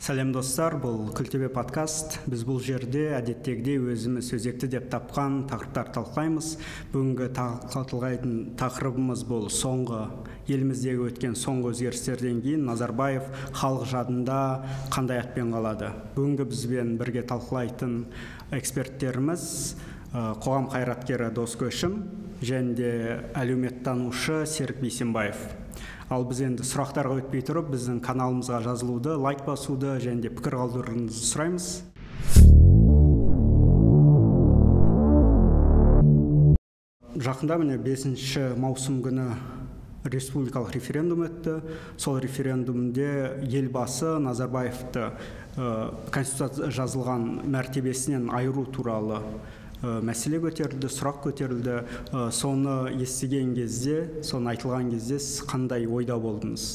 Сәлем достар, бұл Күлтөбе подкаст. Біз бұл жерде әдеттегідей өзіміз өзекті деп тапқан тақырыптар талқылаймыз. Бүгінгі талқылайтын тақырыбымыз бұл соңғы еліміздегі өткен соңғы өзгерістерден кейін Назарбаев халық жадында қандай атпен қалады. Бүгінгі бізбен бірге талқылайтын эксперттеріміз қоғам қайраткері Дос Көшім және де әлеуметтанушы Серік Бейсенбаев. Ал біз енді сұрақтарға өтпей тұрып, біздің каналымызға жазылуды, лайк басуды және де пікір қалдыруыңызды сұраймыз. Жақында міне 5 маусым күні республикалық референдум өтті. Сол референдумде елбасы Назарбаевты конституцияда жазылған мәртебесінен айыру туралы мәселе көтерілді, сұрақ көтерілді. Соны естіген кезде, соны айтылған кезде сіз қандай ойда болдыңыз?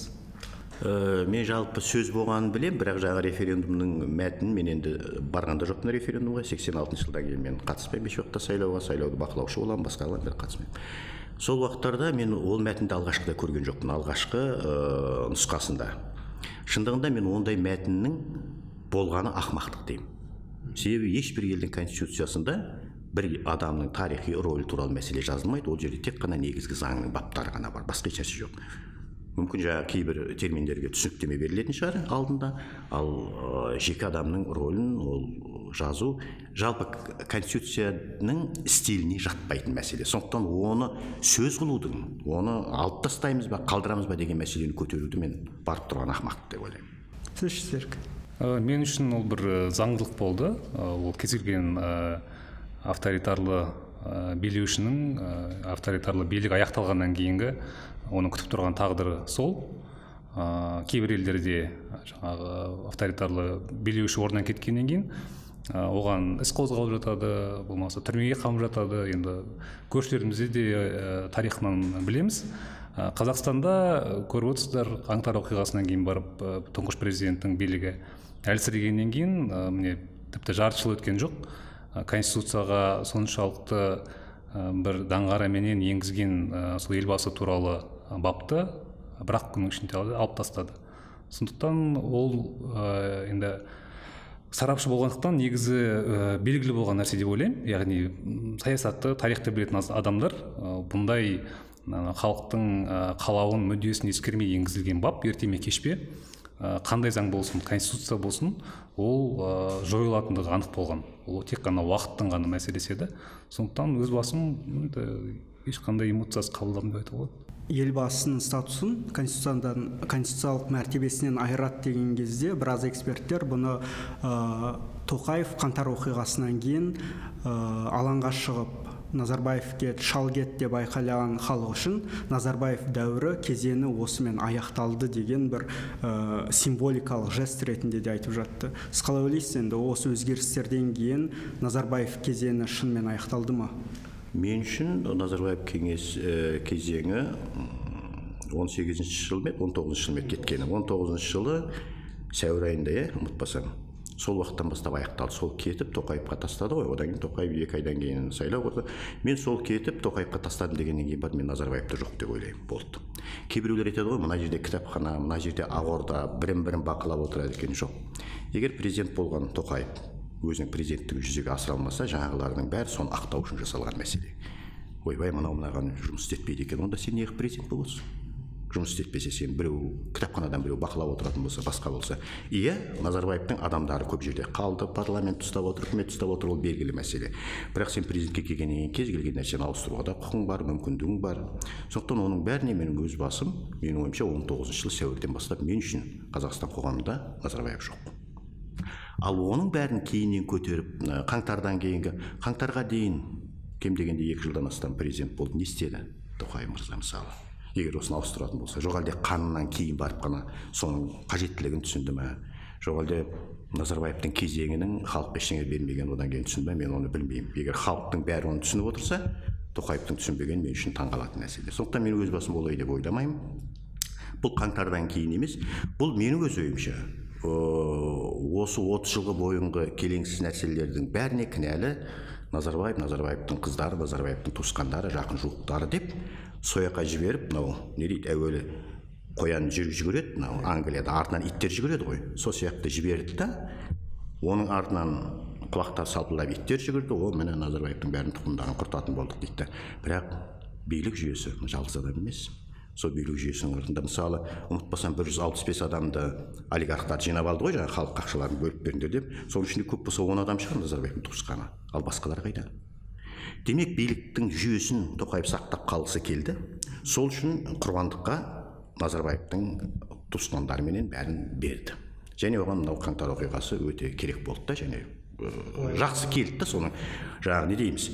Мен жалпы сөз болғанын білем, бірақ жаңа референдумның мәтінін мен енді барған да жоқпын референдумға. 86 жылдан кейін мен қатыспаймын еш уақытта сайлауға, сайлауды бақылаушы боламын, басқа қыламын, бірақ қатыспаймын. Сол уақыттарда мен ол мәтінді алғашқыда көрген жоқпын, алғашқы нұсқасында. Шындығында мен ондай мәтіннің болғаны ақмақтық деймін. Себебі ешбір елдің конституциясында бір адамның тарихи рөлі туралы мәселе жазылмайды. Ол жерде тек қана негізгі заңның баптары ғана бар, басқа ешнәрсе жоқ. Мүмкін жаңа кейбір терминдерге түсініктеме берілетін шығар алдында, ал жеке адамның рөлін ол жазу жалпы конституцияның стиліне жатпайтын мәселе. Сондықтан оны сөз қылудың, оны алып тастаймыз ба, қалдырамыз ба деген мәселені көтеруді мен барып тұрған ақмақтық деп ойлаймын. Сіз, Серік? Мен үшін ол бір заңдылық болды. Ол кез келген авторитарлы билеушінің, авторитарлы билік аяқталғаннан кейінгі оның күтіп тұрған тағдыры сол. Кейбір елдерде жаңағы авторитарлы билеуші орнынан кеткеннен кейін оған іс қозғалып жатады, болмаса түрмеге қамап жатады. Енді көршілерімізде де тарихынан білеміз. Қазақстанда көріп отырсыздар, қаңтар оқиғасынан кейін барып тұңғыш президенттің билігі әлсірегеннен кейін, міне тіпті жарты жыл өткен жоқ, конституцияға соншалықты бір даңғараменен енгізген сол елбасы туралы бапты бір-ақ күннің ішінде алып тастады. Сондықтан ол енді сарапшы болғандықтан негізі белгілі болған нәрсе деп ойлаймын. Яғни саясатты, тарихты білетін адамдар бұндай халықтың қалауын, мүддесін ескермей енгізілген бап ерте ме кеш пе, қандай заң болсын, конституция болсын, ол жойылатындығы анық болған. Ол тек қана уақыттың ғана мәселесі еді. Сондықтан өз басым ешқандай эмоциясыз қабылдадым деп айтуға болады. Елбасының статусын конституциялық мәртебесінен айырады деген кезде біраз эксперттер бұны Тоқаев қаңтар оқиғасынан кейін алаңға шығып Назарбаев кет, шал кет деп айқайлаған халық үшін Назарбаев дәуірі кезеңі осымен аяқталды деген бір символикалық жест ретінде де айтып жатты. Сіз қалай ойлайсыз, енді осы өзгерістерден кейін Назарбаев кезеңі шынымен аяқталды ма? Мен үшін Назарбаев кеңес кезеңі 18 жыл мен 19 жыл мен кеткені. 19 жылы сәуір айында, ұмытпасам, сол уақыттан бастап аяқталды. Сол кетіп Тоқаевқа тастады ғой. Одан кейін Тоқаев 2 айдан кейін сайлау құрды. Мен сол кетіп Тоқаевқа тастадым дегеннен кейін барып мен Назарбаевты жоқ деп ойлаймын. Болды. Кейбіреулер айтады ғой, мына жерде кітапхана, мына жерде Ақорда, бірін-бірін бақылап отырады екен. Жоқ. Егер президент болған Тоқаев өзінің президенттігін жүзеге асыра алмаса, жаңағылардың бәрі соны ақтау үшін жасалған мәселе. Ойбай, мынау мынаған жұмыс істетпейді екен, онда сен неғып президент боласың? Жұмыс істетпесе, сен біреу кітапханадан біреу бақылап отыратын болса, басқа болса. Иә, Назарбаевтың адамдары көп жерде қалды, парламент ұстап отыр, үкімет ұстап отыр, ол белгілі мәселе. Бірақ сен президентке келгеннен кейін кез келген нәрсені ауыстыруға да құқың бар, мүмкіндігің бар. Сондықтан оның бәріне менің өз басым, менің ойымша 19 жылы сәуірден бастап мен үшін Қазақстан қоғамында Назарбаев жоқ. Ал оның бәрін кейіннен көтеріп, қаңтардан кейінгі, қаңтарға дейін кем дегенде 2 жылдан астам президент болды. Не істеді Тоқаев мырза мысалы? Егер осыны ауыстыратын болса, жоқ әлде қанынан кейін барып қана соның қажеттілігін түсінді ме? Жоқ әлде Назарбаевтың кезеңінің халыққа ештеңе бермеген, одан кейін түсінді ме? Мен оны білмеймін. Егер халықтың бәрі оны түсініп отырса, Тоқаевтың түсінбегені мен үшін таңғалатын мәселе. Сондықтан мен өз басым олай деп ойламаймын. Бұл қаңтардан кейін емес, бұл менің өз ойымша. Осы 30 жылғы бойынғы келеңсіз нәрселердің бәріне кінәлі Назарбаев, Назарбаевтың қыздары, Назарбаевтың туысқандары, жақын жуықтары деп сояққа жіберіп, мынау не дейді, әуелі Қоян жүгіреді, мынау Англияда артынан иттер жүгіреді ғой. Сол сияқты жіберді да, оның артынан құлақтары салпылдап иттер жүгірді. О, міне Назарбаевтың бәрін тұқымдарын құртатын болдық дейді. Бірақ билік жүйесі жалғыз адам емес. Сол билік жүйесінің артында, мысалы, ұмытпасам 165 адамды олигархтар жинап алды ғой, жаңағы халық ақшаларын бөліп беріңдер деп. Соның ішінде көп болса 10 адам шығар Назарбаевтың туысқаны. Ал басқалар қайда? Демек, биліктің жүйесін Тоқаев сақтап қалғысы келді. Сол үшін құрбандыққа Назарбаевтың туысқандарыменен бәрін берді. Және оған мынау қаңтар оқиғасы өте керек болды да, және жақсы келді да, соның жаңағы не дейміз?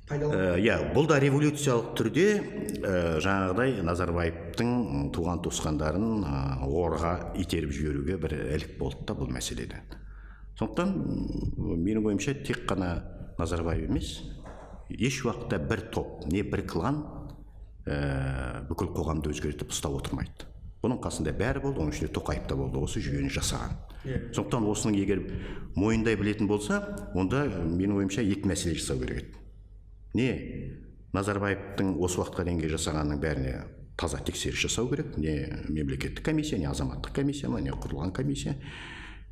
Иә, бұл да революциялық түрде жаңағыдай Назарбаевтың туған туысқандарын орға итеріп жіберуге бір ілік болды да бұл мәселеде. Сондықтан менің ойымша тек қана Назарбаев емес, еш уақытта бір топ, не бір клан бүкіл қоғамды өзгертіп ұстап отырмайды. Бұның қасында бәрі болды, оның ішінде Тоқаев та болды, осы жүйені жасаған. Сондықтан осының егер мойындай білетін болса, онда менің ойымша екі мәселе жасау керек еді. Не Назарбаевтың осы уақытқа дейінгі жасағанның бәріне таза тексеріс жасау керек, не мемлекеттік комиссия, не азаматтық комиссия ма, не құрылған комиссия.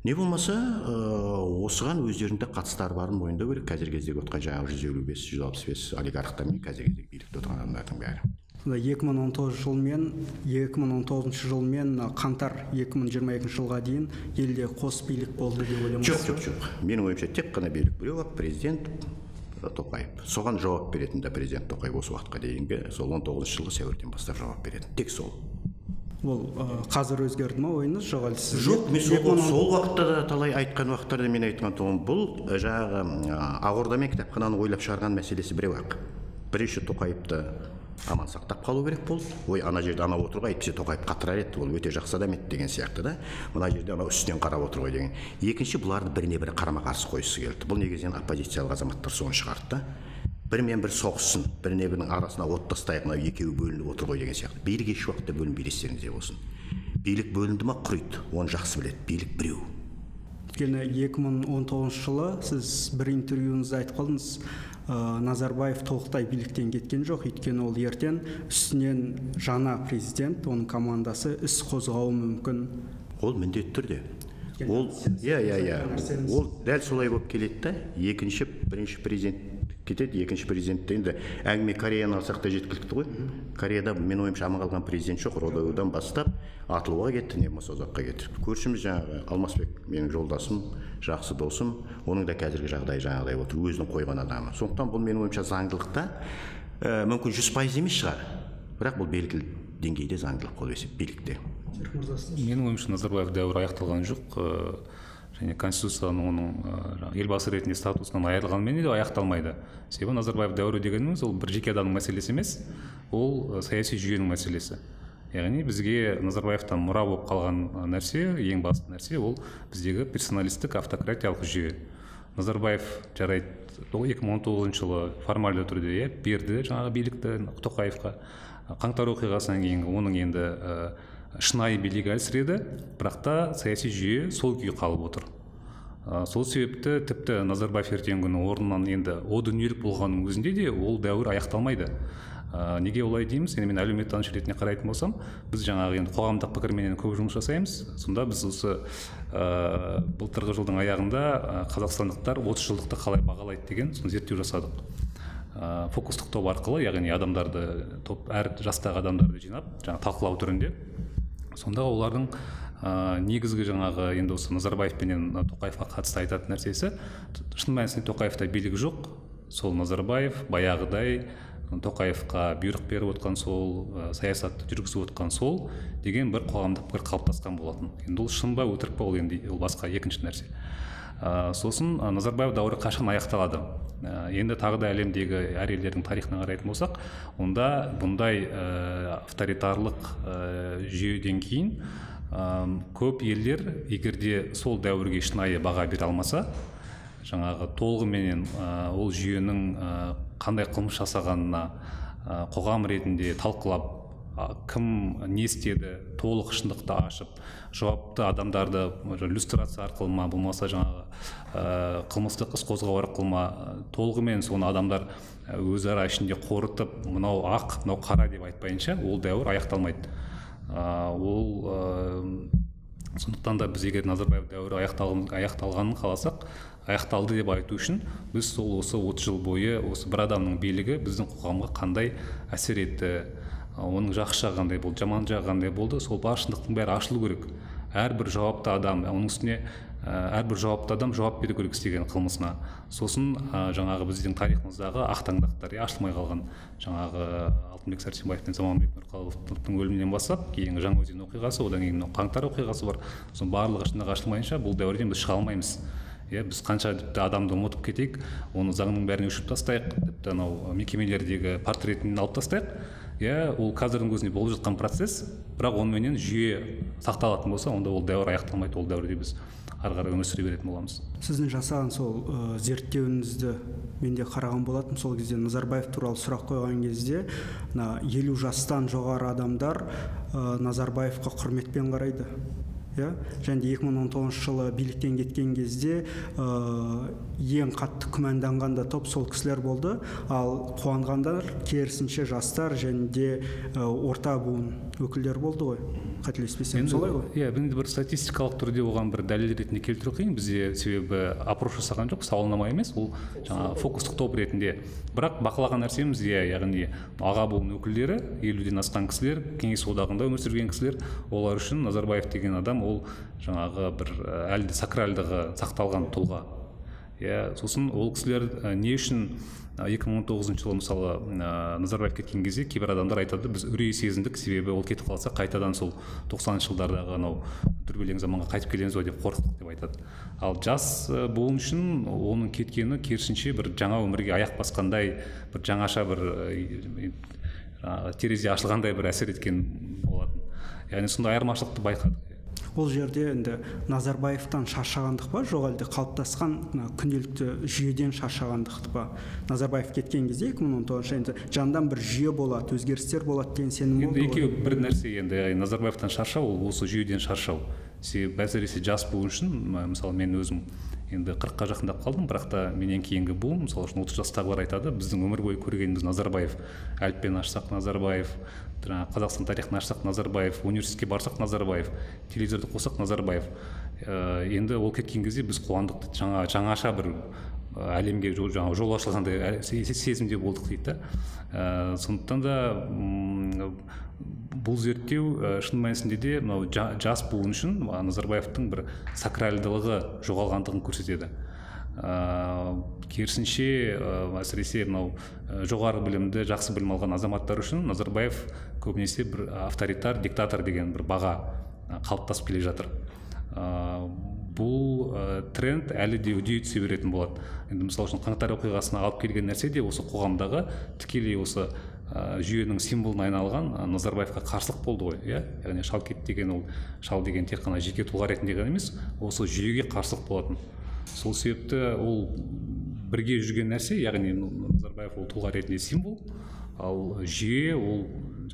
Не болмаса, осыған өздерінде қатыстары барын мойындау керек. Қазіргі кездегі отқан жаңағы 155, 165 олигархтар мен қазіргі кездегі билікте отырған адамдардың бәрі. 2019 жыл мен 2019 жыл мен қаңтар 2022 жылға дейін елде қос билік болды деп ойламайсыз? Жоқ, жоқ, жоқ. Менің ойымша тек қана билік біреу ақ, президент Тоқаев. Соған жауап беретін де президент Тоқаев осы уақытқа дейінгі сол 19 жылғы сәуірден бастап жауап беретін. Тек сол. Ол қазір өзгерді ма ойыңыз? Жоқ, әлі сіз? Жоқ, мен сол уақытта да талай айтқан уақыттарда мен айтқан тұғым, бұл жаңағы Ақорда мен кітапхананы ойлап шығарған мәселесі біреу ақ. Бірінші Тоқаевты аман сақтап қалу керек болды. Ой, ана жерде анау отыр ғой, әйтпесе Тоқаев қатырар еді, ол өте жақсы адам еді деген сияқты да. Мына жерде анау үстінен қарап отыр ғой деген. Екінші, бұларды біріне бірі қарама-қарсы қойғысы келді. Бұл негізінен оппозициялық азаматтар соны шығарды да. Бірімен бір соғыссын, біріне бірінің арасына от тастайық, мынау екеуі бөлініп отыр ғой деген сияқты. Билік еш уақытта бөлінбейді, естеріңізде болсын. Билік бөлінді ма, құриды, оны жақсы біледі. Билік біреу. Өйткені 2019 жылы сіз бір интервьюіңізде айтып қалдыңыз, Назарбаев толықтай биліктен кеткен жоқ, өйткені ол ертең үстінен жаңа президент, оның командасы іс қозғауы мүмкін. Ол міндетті түрде. Ол, иә. Ол дәл солай болып келеді да. Екінші, бірінші президент кетеді, екінші президент енді әңгіме Кореяны алсақ та жеткілікті ғой. Кореяда мен ойымша аман қалған президент жоқ, Родоудан бастап атылуға кетті, не болмаса ұзаққа кетті. Көршіміз жаңағы Алмасбек, менің жолдасым, жақсы досым, оның да қазіргі жағдайы жаңағыдай отыр, өзінің қойған адамы. Сондықтан бұл менің ойымша заңдылықта мүмкін 100% емес шығар, бірақ бұл белгілі деңгейде заңдылық болып есеп билікте. Менің ойымша Назарбаев дәуірі аяқталған жоқ. Және конституцияның оның елбасы ретінде статусынан айырылғанымен де аяқталмайды. Себебі Назарбаев дәуірі дегеніміз ол бір жеке адамның мәселесі емес, ол саяси жүйенің мәселесі. Яғни бізге Назарбаевтан мұра болып қалған нәрсе, ең басты нәрсе ол біздегі персоналистік автократиялық жүйе. Назарбаев жарайды 2019 жылы формальды түрде берді жаңағы билікті Тоқаевқа. Қаңтар оқиғасынан кейін оның енді шынайы билігі әлсіреді, бірақ та саяси жүйе сол күйі қалып отыр. Сол себепті тіпті Назарбаев ертеңгі күні орнынан енді о дүниелік болғанның өзінде де ол дәуір аяқталмайды. Неге олай дейміз? Енді мен әлеуметтанушы ретінде қарайтын болсам, біз жаңағы енді қоғамдық пікірменен көп жұмыс жасаймыз. Сонда біз осы былтырғы жылдың аяғында қазақстандықтар 30 жылдықты қалай бағалайды деген соны зерттеу жасадық. Фокустық топ арқылы, яғни адамдарды, топ, әр жастағы адамдарды жинап, жаңа талқылау түрінде. Сонда олардың негізгі жаңағы енді осы Назарбаев пенен Тоқаевқа қатысты айтатын нәрсесі, шын мәнісінде Тоқаевта билік жоқ, сол Назарбаев баяғыдай Тоқаевқа бұйрық беріп отқан сол, саясатты жүргізіп отқан сол деген бір қоғамдық пікір қалыптасқан болатын. Енді ол шын ба, өтірік па, ол енді ол басқа екінші нәрсе. Сосын Назарбаев дәуірі қашан аяқталады? Енді тағы да әлемдегі әр елдердің тарихына қарайтын болсақ, онда бұндай авторитарлық жүйеден кейін көп елдер егерде сол дәуірге шынайы баға бере алмаса, жаңағы толығыменен ол жүйенің қандай қылмыс жасағанына қоғам ретінде талқылап, кім не істеді, толық шындықты ашып, жауапты адамдарды люстрация арқылы ма, болмаса жаңағы қылмыстық іс қозғау арқылы ма, толығымен соны адамдар өзара ішінде қорытып, мынау ақ, мынау қара деп айтпайынша, ол дәуір аяқталмайды. Ол сондықтан да біз егер Назарбаев дәуірі аяқталғанын қаласақ, аяқталды деп айту үшін біз сол осы 30 жыл бойы осы бір адамның билігі біздің қоғамға қандай әсер етті, оның жақсы жағы қандай болды, жаман жағы қандай болды, сол бар шындықтың бәрі ашылу керек. Әрбір жауапты адам, оның үстіне әрбір жауапты адам жауап беру керек істеген қылмысына. Сосын жаңағы біздің тарихымыздағы ақтаңдақтар ашылмай қалған, жаңағы Алтынбек Сәрсенбаев пен Заманбек Нұрқаловтың өлімінен бастап кейінгі Жаңаөзен оқиғасы, одан кейін Қаңтар оқиғасы бар. Соның барлығы шындық ашылмайынша бұл дәуірден біз шыға алмаймыз. Біз қанша тіпті адамды ұмытып кетейік, оны заңның бәрін өшіріп тастайық, тіпті анау мекемелердегі портретін алып тастайық. Ол қазірдің өзінде болып жатқан процесс, бірақ оныменен жүйе сақталатын болса, онда ол дәуір аяқталмайды, ол дәуірде біз ары қарай өмір сүре беретін боламыз. Сіздің жасаған сол зерттеуіңізді мен де қараған болатынмын. Сол кезде Назарбаев туралы сұрақ қойған кезде мына 50 жастан жоғары адамдар Назарбаевқа құрметпен қарайды. Және де 2019 жылы биліктен кеткен кезде ең қатты күмәнданған да топ сол кісілер болды. Ал қуанғандар керісінше жастар және де орта буын өкілдері болды ғой, қателеспесем, солай ғой? Иә, енді бір статистикалық түрде оған бір дәлел ретінде келтіру қиын бізде, себебі опрос жасаған жоқ, сауалнама емес, ол жаңа фокустық топ ретінде. Бірақ бақылаған нәрсеміз, яғни аға буын өкілдері, 50-ден асқан кісілер, Кеңес одағында өмір сүрген кісілер, олар үшін Назарбаев деген адам ол жаңағы бір әлі де сакралдығы сақталған тұлға. Сосын ол кісілер не үшін 2019 жылы мысалы Назарбаев кеткен кезде кейбір адамдар айтады, біз үрей сезіндік, себебі ол кетіп қалса қайтадан сол 90-шы жылдардағы анау дүрбелең заманға қайтып келеміз ғой деп қорықтық деп айтады. Ал жас буын үшін оның кеткені керісінше бір жаңа өмірге аяқ басқандай, бір жаңаша бір терезе ашылғандай бір әсер еткен болатын. Яғни сондай айырмашылықты байқадық. Ол жерде енді Назарбаевтан шаршағандық па, жоқ әлде қалыптасқан күнделікті жүйеден шаршағандық па? Назарбаев кеткен кезде 2019 енді жандан бір жүйе болады, өзгерістер болады деген сенім болды ғой. Енді екеуі бір нәрсе, енді Назарбаевтан шаршау, ол осы жүйеден шаршау. Себебі әсіресе жас буын үшін, мысалы мен өзім енді 40-қа жақындап қалдым, бірақ та менен кейінгі буын, мысалы үшін 30 жастағылар айтады, біздің өмір бойы көргеніміз Назарбаев. Әліппені ашсақ Назарбаев, Қазақстан тарихын ашсақ Назарбаев, университетке барсақ Назарбаев, телевизорды қоссақ Назарбаев. Енді ол кеткен кезде біз қуандық, жаңаша бір әлемге жол ашылғандай сезімде болдық дейді. Сондықтан да бұл зерттеу шын мәнісінде де мынау жас буын үшін Назарбаевтың бір сакралдылығы жоғалғандығын көрсетеді. Керісінше, әсіресе мынау жоғары білімді, жақсы білім алған азаматтар үшін Назарбаев көбінесе бір авторитар, диктатор деген бір баға қалыптасып келе жатыр. Бұл тренд әлі де үдей түсе беретін болады. Енді мысалы үшін Қаңтар оқиғасына алып келген нәрсе де осы қоғамдағы тікелей осы жүйенің символына айналған Назарбаевқа қарсылық болды ғой, иә? Яғни шал кет деген ол шал деген тек қана жеке тұлға ретінде ғана емес, осы жүйеге қарсылық болатын. Сол себепті ол бірге жүрген нәрсе, яғни Назарбаев ол тұлға ретінде символ, ал жүйе ол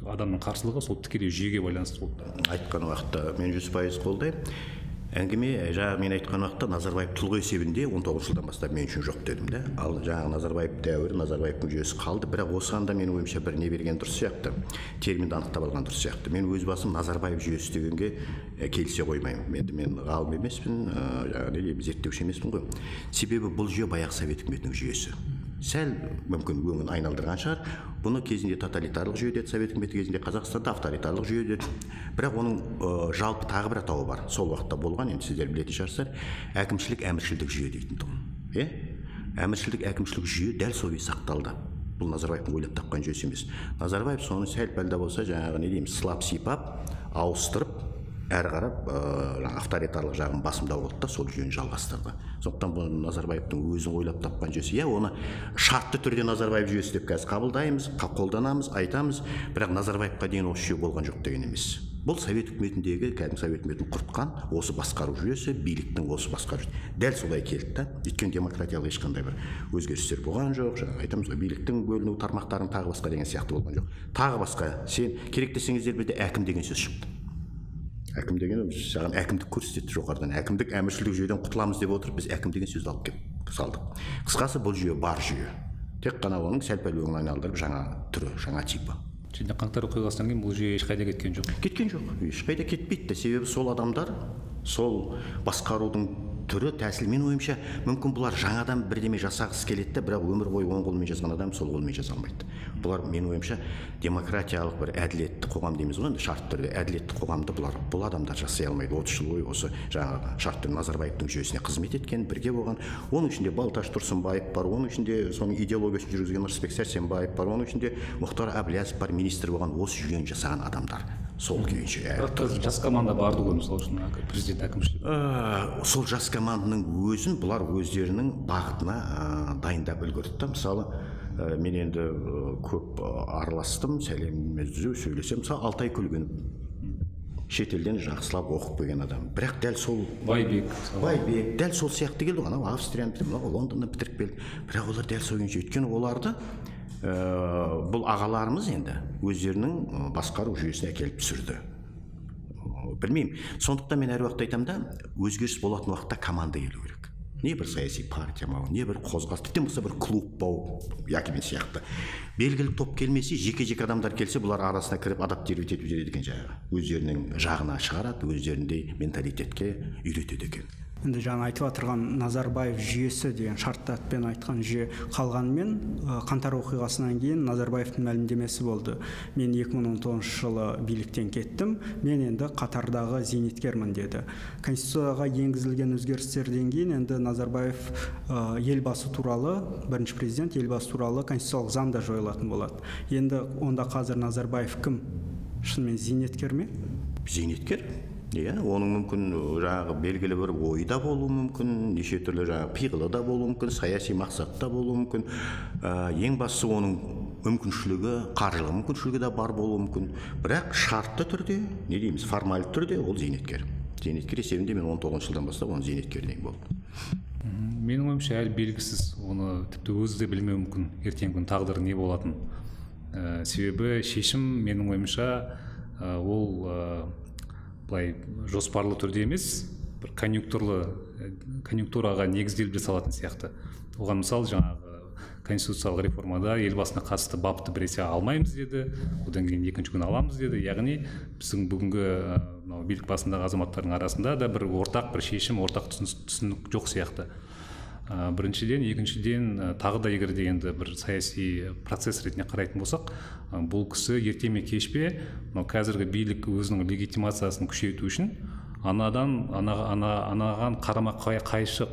адамның қарсылығы сол тікелей жүйеге байланысты болды. Айтқан уақытта мен 100% қолдаймын. Әңгіме жаңа мен айтқан уақытта Назарбаев тұлға есебінде 19 жылдан бастап мен үшін жоқ дедім де. Ал жаңағы Назарбаев дәуірі, Назарбаевтың жүйесі қалды. Бірақ осыған да менің ойымша бір не берген дұрыс сияқты. Терминді анықтап алған дұрыс сияқты. Мен өз басым Назарбаев жүйесі дегенге келісе қоймаймын. Енді мен ғалым емеспін, жаңағы не деймін, зерттеуші емеспін ғой. Себебі бұл жүйе баяғы Совет үкіметінің жүйесі. Сәл мүмкін өңін айналдырған шығар. Бұны кезінде тоталитарлық жүйе деді, Совет үкіметі кезінде Қазақстанда авторитарлық жүйе деді. Бірақ оның жалпы тағы бір атауы бар. Сол уақытта болған, енді сіздер білетін шығарсыздар, әкімшілік әміршілдік жүйе дейтін тұғын. Әміршілдік әкімшілік жүйе дәл сол күйі сақталды. Бұл Назарбаевтың ойлап тапқан жүйесі емес. Назарбаев соны сәл пәл де болса жаңағы не дейміз, сылап сипап, ауыстырып, әрі қарап авторитарлық жағын басымдау болды да сол жүйені жалғастырды. Сондықтан бұл Назарбаевтың өзі ойлап тапқан жүйесі. Иә, оны шартты түрде Назарбаев жүйесі деп қазір қабылдаймыз, қолданамыз, айтамыз, бірақ Назарбаевқа дейін осы жүйе болған жоқ деген емес. Бұл Совет үкіметіндегі, кәдімгі Совет үкіметін құртқан осы басқару жүйесі, биліктің осы басқару жүйесі. Дәл солай келді да. Өйткені демократиялық ешқандай бір өзгерістер болған жоқ. Жаңа айтамыз ғой, биліктің бөліну тармақтарын тағы басқа деген сияқты болған жоқ. Тағы басқа, сен керек десеңіздер бізде әкім деген сөз шықты. Әкім деген саған әкімдік көрсетеді жоғарыдан. Әкімдік әміршілдік жүйеден құтыламыз деп отырып, біз әкім деген сөзді алып келіп салдық. Қысқасы, бұл жүйе бар жүйе. Тек қана оның сәл-пәл өңін айналдырып жаңа түрі, жаңа типі. Және қаңтар оқиғасынан кейін бұл жүйе ешқайда кеткен жоқ. Кеткен жоқ, ешқайда кетпейді де. Себебі сол адамдар, сол басқарудың түрі, тәсіл, менің ойымша, мүмкін бұлар жаңадан бірдеме жасағысы келеді де, бірақ өмір бойы оң қолмен жазған адам сол қолмен жаза алмайды. Бұлар, менің ойымша, демократиялық бір әділетті қоғам дейміз ғой енді, шартты түрде әділетті қоғамды бұлар, бұл адамдар жасай алмайды. 30 жыл бойы осы жаңағы шартты Назарбаевтың жүйесіне қызмет еткен, бірге болған. Оның ішінде Балташ Тұрсынбаев бар, оның ішінде соның идеологиясын жүргізген Рысбек Сәрсенбаев бар, оның ішінде Мұхтар Әблязов бар, министр болған, осы жүйені жасаған адамдар. Сол күйінше. Бірақ жас команда барды ғой, мысалы үшін, президент әкімшілігі. Сол жас команданың өзін бұлар өздерінің бағытына дайындап үлгерді да. Мысалы, мен енді көп араластым, сәлеммен түзу сөйлесем, мысалы, Алтай Күлгінов шетелден жақсылап оқып келген адам. Бірақ дәл сол Байбек, Байбек дәл сол сияқты келді ғой, анау Австрияны бітіріп, мынау Лондонды бітіріп келді. Бірақ олар дәл сол күйінше, өйткені оларды бұл ағаларымыз енді өздерінің басқару жүйесіне әкеліп түсірді. Білмеймін. Сондықтан мен әр уақытта айтамын да, өзгеріс болатын уақытта команда келу керек. Не бір саяси партия ма, не бір қозғалыс, тіптен болса бір клуб бау, яки мен сияқты. Белгілі топ келмесе, жеке-жеке адамдар келсе, бұлар арасына кіріп адаптировать етіп жібереді екен жаңағы. Өздерінің жағына шығарады, өздеріндей менталитетке үйретеді екен. Енді жаңа айтып отырған Назарбаев жүйесі деген шартты атпен айтқан жүйе қалғанымен, қаңтар оқиғасынан кейін Назарбаевтың мәлімдемесі болды. Мен 2019 жылы биліктен кеттім, мен енді қатардағы зейнеткермін деді. Конституцияға енгізілген өзгерістерден кейін енді Назарбаев елбасы туралы, бірінші президент елбасы туралы конституциялық заң да жойылатын болады. Енді онда қазір Назарбаев кім? Шынымен зейнеткер ме? Зейнеткер. Иә, оның мүмкін жаңағы белгілі бір ойы да болуы мүмкін, неше түрлі жаңағы пиғылы да болуы мүмкін, саяси мақсаты да болуы мүмкін. Ең бастысы оның мүмкіншілігі, қаржылық мүмкіншілігі де бар болуы мүмкін. Бірақ шартты түрде, не дейміз, формальды түрде ол зейнеткер. Зейнеткер есебінде мен 19 жылдан бастап оның зейнеткер деймін болды. Менің ойымша әлі белгісіз, оны тіпті өзі де білмеуі мүмкін, ертеңгі күн тағдыры не болатын. Себебі шешім, менің ойымша, ол былай жоспарлы түрде емес, бір конъюнктураға негізделіп жасалатын сияқты. Оған мысал жаңағы конституциялық реформада елбасына қатысты бапты біресе алмаймыз деді, одан кейін екінші күні аламыз деді. Яғни біздің бүгінгі мынау билік басындағы азаматтардың арасында да бір ортақ бір шешім, ортақ түсінік жоқ сияқты. Біріншіден, екіншіден, тағы да егер де енді бір саяси процесс ретінде қарайтын болсақ, бұл кісі ерте ме кеш пе, мынау қазіргі билік өзінің легитимациясын күшейту үшін анаған қарама қайшы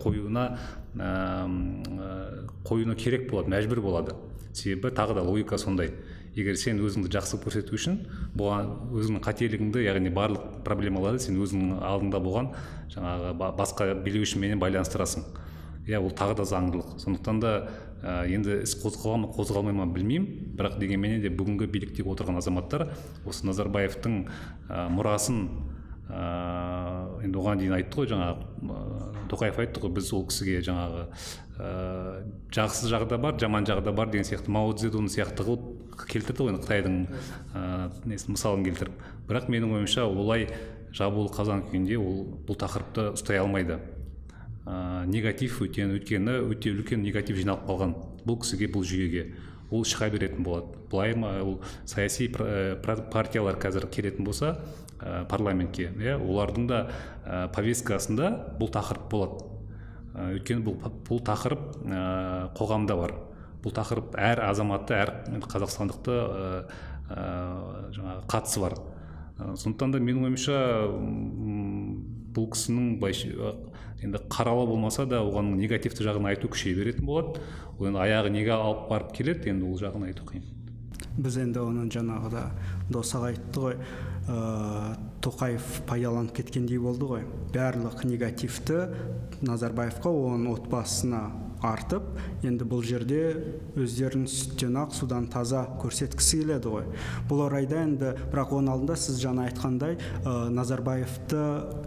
қоюына керек болады, мәжбүр болады. Себебі тағы да логика сондай. Егер сен өзіңді жақсы көрсету үшін, бұған өзіңнің қателігіңді, яғни барлық проблемаларды сен өзіңнің алдында болған жаңағы басқа билеушіменен байланыстырасың. Иә, ол тағы да заңдылық. Сондықтан да енді іс қозғала ма, қозғалмай ма білмеймін, бірақ дегенменен де бүгінгі билікте отырған азаматтар осы Назарбаевтың мұрасын, енді оған дейін айтты ғой, жаңағы Тоқаев айтты ғой, біз ол кісіге жаңағы жақсы жағы да бар, жаман жағы да бар деген сияқты Мао Цзэдун сияқты қылып келтірді ғой, енді Қытайдың несін мысалын келтіріп. Бірақ менің ойымша олай жабулы қазан күйінде ол бұл тақырыпты ұстай алмайды. Негатив өйткені өте үлкен негатив жиналып қалған бұл кісіге, бұл жүйеге. Ол шыға беретін болады. Былай ма, ол саяси партиялар қазір келетін болса парламентке, иә, олардың да повесткасында бұл тақырып болады. Өйткені бұл тақырып қоғамда бар. Бұл тақырып әр азаматты, әр қазақстандықты жаңағы қатысы бар. Сондықтан да менің ойымша бұл кісінің енді қаралы болмаса да оған негативті жағын айту күшейе беретін болады. Ол енді аяғы неге алып барып келеді, енді ол жағын айту қиын. Біз енді оның жаңағыда дос аға айтты ғой, Тоқаев пайдаланып кеткендей болды ғой. Барлық негативті Назарбаевқа, оның отбасына артып, енді бұл жерде өздерін сүттен ақ, судан таза көрсеткісі келеді ғой. Бұл орайда енді, бірақ оның алдында сіз жаңа айтқандай, Назарбаевты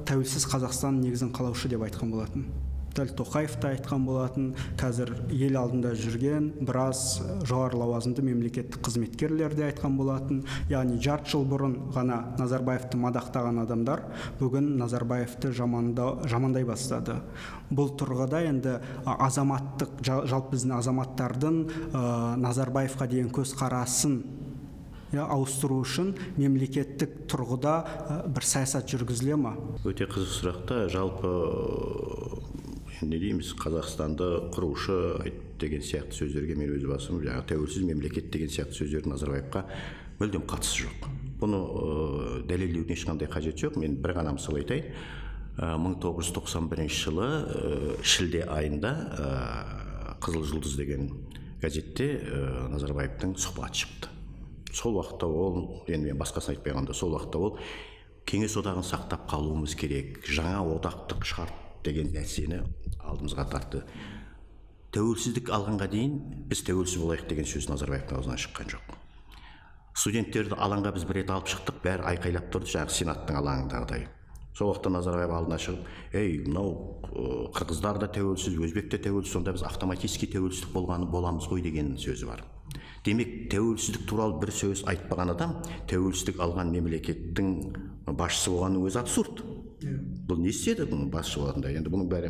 тәуелсіз Қазақстан негізін қалаушы деп айтқан болатын. Дәл Тоқаев та айтқан болатын, қазір ел алдында жүрген біраз жоғары лауазымды мемлекеттік қызметкерлер де айтқан болатын. Яғни жарты жыл бұрын ғана Назарбаевты мадақтаған адамдар бүгін Назарбаевты жамандай бастады. Бұл тұрғыда енді азаматтық, жалпы біздің азаматтардың Назарбаевқа деген көзқарасын Ауыстыру үшін мемлекеттік тұрғыда бір саясат жүргізіле ма? Өте қызық сұрақ та. Жалпы не дейміз, Қазақстанды құрушы деген сияқты сөздерге мен өз басым жаңағы тәуелсіз мемлекет деген сияқты сөздердің Назарбаевқа мүлдем қатысы жоқ. Бұны дәлелдеудің ешқандай қажеті жоқ. Мен бір ғана мысал айтайын. 1991 жылы шілде айында Қызыл жұлдыз деген газетте Назарбаевтың сұхбаты шықты. Сол уақытта ол, енді мен басқасын айтпай қалғанда, сол уақытта ол Кеңес одағын сақтап қалуымыз керек, жаңа одақтық шарт деген нәрсені алдымызға тартты. Тәуелсіздік алғанға дейін біз тәуелсіз болайық деген сөз Назарбаевтың аузынан шыққан жоқ. Студенттерді алаңға біз бір рет алып шықтық, бәрі айқайлап тұрды, жаңағы Сенаттың алаңындағыдай. Сол уақытта Назарбаев алдына шығып, ей, мынау қырғыздар да тәуелсіз, өзбек те тәуелсіз, сонда біз автоматически тәуелсіздік болғаны боламыз ғой деген сөзі бар. Демек, тәуелсіздік туралы бір сөз айтпаған адам тәуелсіздік алған мемлекеттің басшысы болғанның өзі абсурд. Бұл не істеді бұның басшы болатындай? Енді бұның бәрі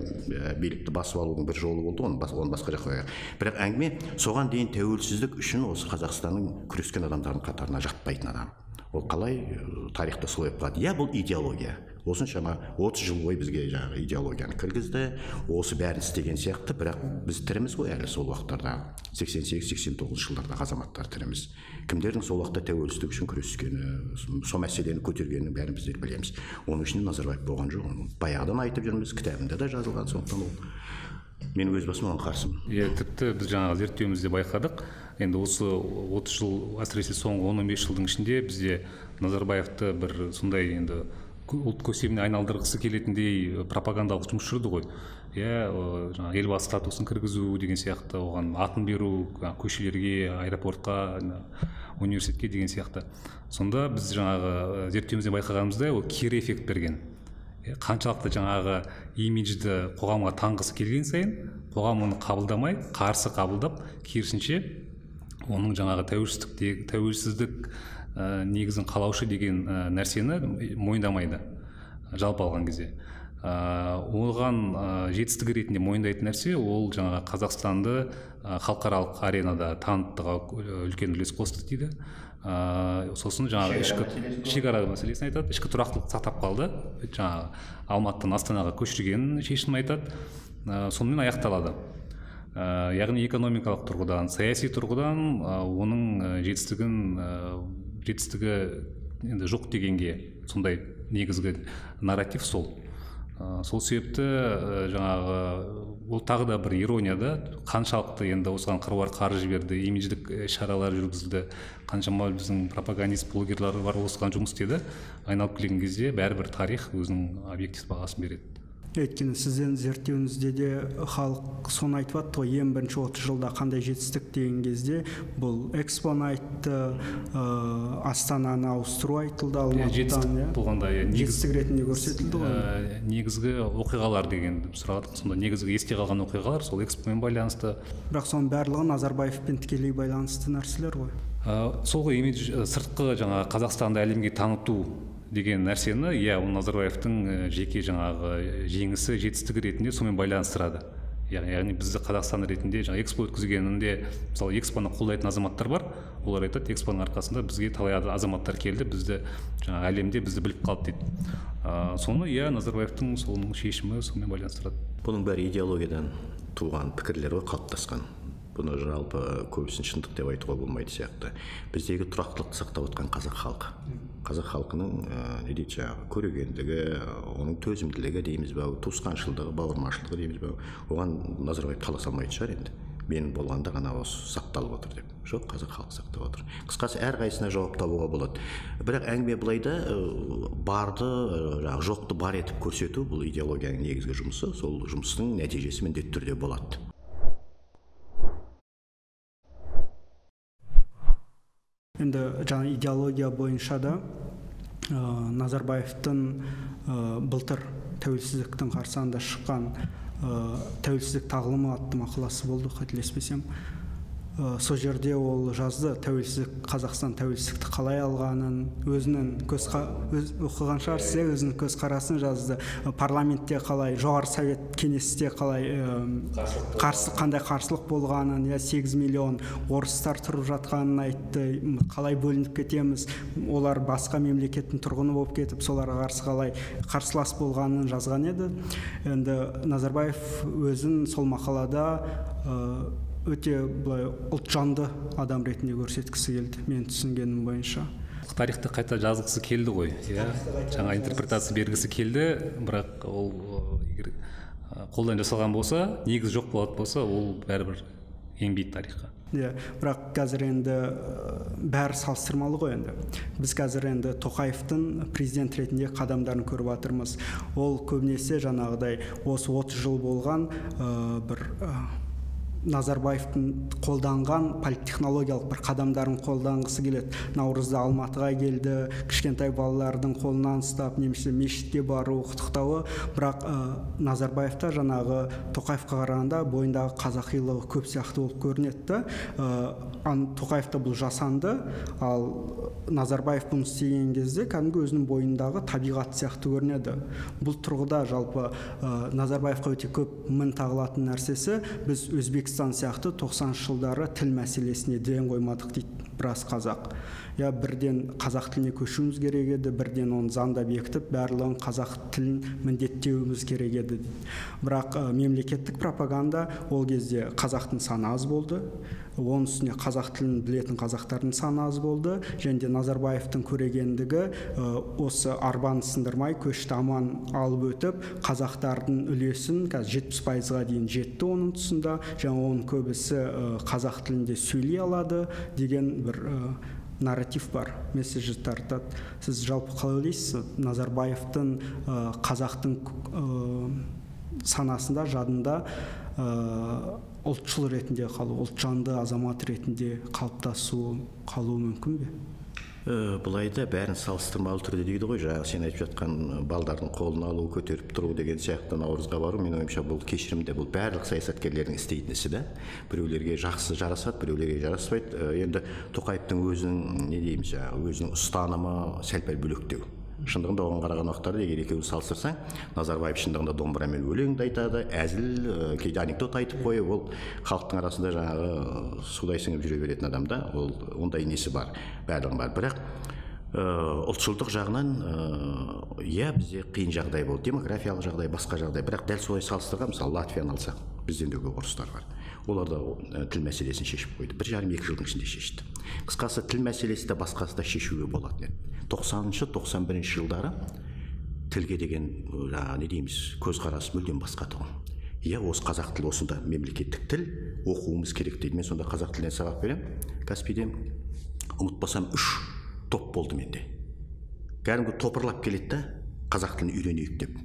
билікті басып алудың бір жолы болды, оны басқа жаққа қояйық. Бірақ әңгіме соған дейін тәуелсіздік үшін осы Қазақстанның күрескен адамдардың қатарына жатпайтын адам. Ол қалай тарихта солай болып қалды? Иә, бұл идеология. Осыншама 30 жыл бойы бізге жаңағы идеологияны кіргізді, осы бәрін істеген сияқты, бірақ біз тіріміз ғой әлі сол уақыттарда, 88-89 жылдардағы азаматтар тіріміз. Кімдердің сол уақытта тәуелсіздік үшін күрескені, сол мәселені көтергенін бәрін біздер білеміз. Оның ішінде Назарбаев болған жоқ, оны баяғыдан айтып жүрміз, кітабында да жазылған, сондықтан ол мен өз басым оған қарсымын. Иә, тіпті біз жаңағы зерттеуімізде байқадық. Енді осы 30 жыл, әсіресе соңғы 10-15 жылдың ішінде бізде Назарбаевты бір сондай енді ұлт көсеміне айналдырғысы келетіндей пропагандалық жұмыс жүрді ғой. Иә, жаңағы елбасы статусын кіргізу деген сияқты, оған атын беру, көшелерге, аэропортқа, университетке деген сияқты. Сонда біз жаңағы зерттеуімізде байқағанымыздай, ол кері эффект берген. Қаншалықты жаңағы имиджді қоғамға таңғысы келген сайын, қоғам оны қабылдамай, қарсы қабылдап, керісінше оның жаңағы тәуелсіздік негізін қалаушы деген нәрсені мойындамайды жалпы алған кезде. Оған жетістігі ретінде мойындайтын нәрсе ол жаңағы Қазақстанды халықаралық аренада танытуға үлкен үлес қосты дейді. Сосын жаңағы ішкі шекара мәселесін айтады, ішкі тұрақтылық сақтап қалды, жаңағы Алматыдан Астанаға көшірген шешім айтады, сонымен аяқталады. Яғни экономикалық тұрғыдан, саяси тұрғыдан оның жетістігі енді жоқ дегенге сондай негізгі нарратив сол. Сол себепті жаңағы ол тағы да бір ирония да, қаншалықты енді осыған қыруар қаржы жіберді, имидждік шаралар жүргізілді, қаншама біздің пропагандист блогерлар бар осыған жұмыс істеді, айналып келген кезде бәрібір тарих өзінің объективті бағасын береді. Өйткені сізден зерттеуіңізде де халық соны айтып атты ғой, ең бірінші 30 жылда қандай жетістік деген кезде бұл экспоны айтты, Астананы ауыстыру айтылды, Алматыдан. Жетістік болғанда жетістік ретінде көрсетілді ғой. Негізгі оқиғалар деген сұрадық, сонда негізгі есте қалған оқиғалар сол экспомен байланысты. Бірақ соның барлығы Назарбаевпен тікелей байланысты нәрселер ғой. Сол имидж, сыртқы жаңағы Қазақстанды әлемге таныту деген нәрсені, иә, ол Назарбаевтың жеке жаңағы жеңісі, жетістігі ретінде сонымен байланыстырады. Яғни бізді Қазақстан ретінде жаңа экспо өткізгенінде, мысалы, экспоны қолдайтын азаматтар бар, олар айтады, экспоның арқасында бізге талай азаматтар келді, бізді жаңа әлемде бізді біліп қалды дейді. Соны, иә, Назарбаевтың соның шешімі сонымен байланыстырады. Бұның бәрі идеологиядан туған пікірлер ғой, қалыптасқан. Бұны жалпы көбісін шындық деп айтуға болмайды сияқты. Біздегі тұрақтылықты сақтап отқан қазақ халқы. Қазақ халқының не дейді жаңағы көрегендігі, оның төзімділігі дейміз бе, туысқаншылдығы, бауырмашылдығы дейміз бе, оған Назарбаев таласа алмайтын шығар енді. Мен болғанда ғана осы сақталып отыр деп. Жоқ, қазақ халқы сақтап отыр. Қысқасы, әрқайсысына жауап табуға болады. Бірақ әңгіме былай да, барды, жаңағы жоқты бар етіп көрсету бұл идеологияның негізгі жұмысы. Сол жұмыстың нәтижесі міндетті түрде болады. Енді жаңа идеология бойынша да Назарбаевтың былтыр тәуелсіздіктің қарсаңында шыққан тәуелсіздік тағылымы атты мақаласы болды, қателеспесем. Сол жерде ол жазды тәуелсіздік, Қазақстан тәуелсіздікті қалай алғанын, өзінің оқыған шығарсыз, өзінің көзқарасын жазды. Парламентте қалай, Жоғары Совет кеңесте қалай қандай қарсылық болғанын, 8 миллион орыстар тұрып жатқанын айтты, қалай бөлініп кетеміз, олар басқа мемлекеттің тұрғыны болып кетіп, соларға қарсы қалай қарсылас болғанын жазған еді. Енді Назарбаев өзін сол мақалада өте былай ұлтжанды адам ретінде көрсеткісі келді, мен түсінгенім бойынша. Тарихты қайта жазғысы келді ғой, иә, жаңа интерпретация бергісі келді, бірақ ол егер қолдан жасалған болса, негіз жоқ болатын болса, ол бәрібір енбейді тарихқа. Иә, бірақ қазір енді бәрі салыстырмалы ғой енді. Біз қазір енді Тоқаевтың президент ретінде қадамдарын көріп жатырмыз. Ол көбінесе жаңағыдай осы 30 жыл болған бір Назарбаевтың қолданған политтехнологиялық бір қадамдарын қолданғысы келеді. Наурызда Алматыға келді, кішкентай балалардың қолынан ұстап, немесе мешітке бару, құттықтауы. Бірақ Назарбаевта жаңағы Тоқаевқа қарағанда бойындағы қазақилығы көп сияқты болып көрінеді. Тоқаевта бұл жасанды, ал Назарбаев бұны істеген кезде кәдімгі өзінің бойындағы табиғат сияқты көрінеді. Бұл тұрғыда жалпы Назарбаевқа өте көп мін тағылатын нәрсесі, біз Өзбекстан сияқты 90-шы жылдары тіл мәселесіне ден қоймадық дейді біраз қазақ. Я бірден қазақ тіліне көшуіміз керек еді, бірден оны заңда бекітіп, барлығын қазақ тілін міндеттеуіміз керек еді дейді. Бірақ мемлекеттік пропаганда ол кезде қазақтың саны аз болды, оның үстіне қазақ тілін білетін қазақтардың саны аз болды, және де Назарбаевтың көрегендігі осы арбаны сындырмай көшті аман алып өтіп, қазақтардың үлесін қазір 70%-ға дейін жетті оның тұсында, және оның көбісі қазақ тілінде сөйлей алады деген бір нарратив бар, месседж тартады. Сіз жалпы қалай ойлайсыз, Назарбаевтың қазақтың санасында, жадында ұлтшыл ретінде қалу, ұлтжанды азамат ретінде қалыптасу қалуы мүмкін бе? Былай да бәрін салыстырмалы түрде дейді ғой, жаңағы сен айтып жатқан балдардың қолын алу, көтеріп тұру деген сияқты наурызға бару, менің ойымша бұл кешірімді, бұл барлық саясаткерлердің істейтін ісі да. Біреулерге жақсы жарасады, біреулерге жараспайды. Енді Тоқаевтың өзінің, не дейміз, жаңағы өзінің ұстанымы сәл-пәл бөлектеу. Шындығында оған қараған уақыттарда егер екеуін салыстырсаң, Назарбаев шындығында домбырамен өлең де айтады, әзіл, кейде анекдот айтып қойып, ол халықтың арасында жаңағы судай сіңіп жүре беретін адам да, ол ондай несі бар, барлығы бар. Бірақ ұлтшылдық жағынан, иә, бізде қиын жағдай болды, демографиялық жағдай, басқа жағдай. Бірақ дәл солай салыстырған, мысалы, Латвияны алсақ, бізден де көп орыстар бар. Олар да тіл мәселесін шешіп қойды. 1,5-2 жылдың ішінде шешті. Қысқасы, тіл мәселесі де басқасы да шешуге болатын еді. 90-шы, 91-ші жылдары тілге деген, не дейміз, көзқарас мүлдем басқа тұғын. Иә, осы қазақ тілі осында мемлекеттік тіл, оқуымыз керек дейді. Мен сонда қазақ тілінен сабақ беремін, Каспийден. Ұмытпасам 3 топ болды менде. Кәдімгі топырлап келеді да, қазақ тілін үйренейік деп.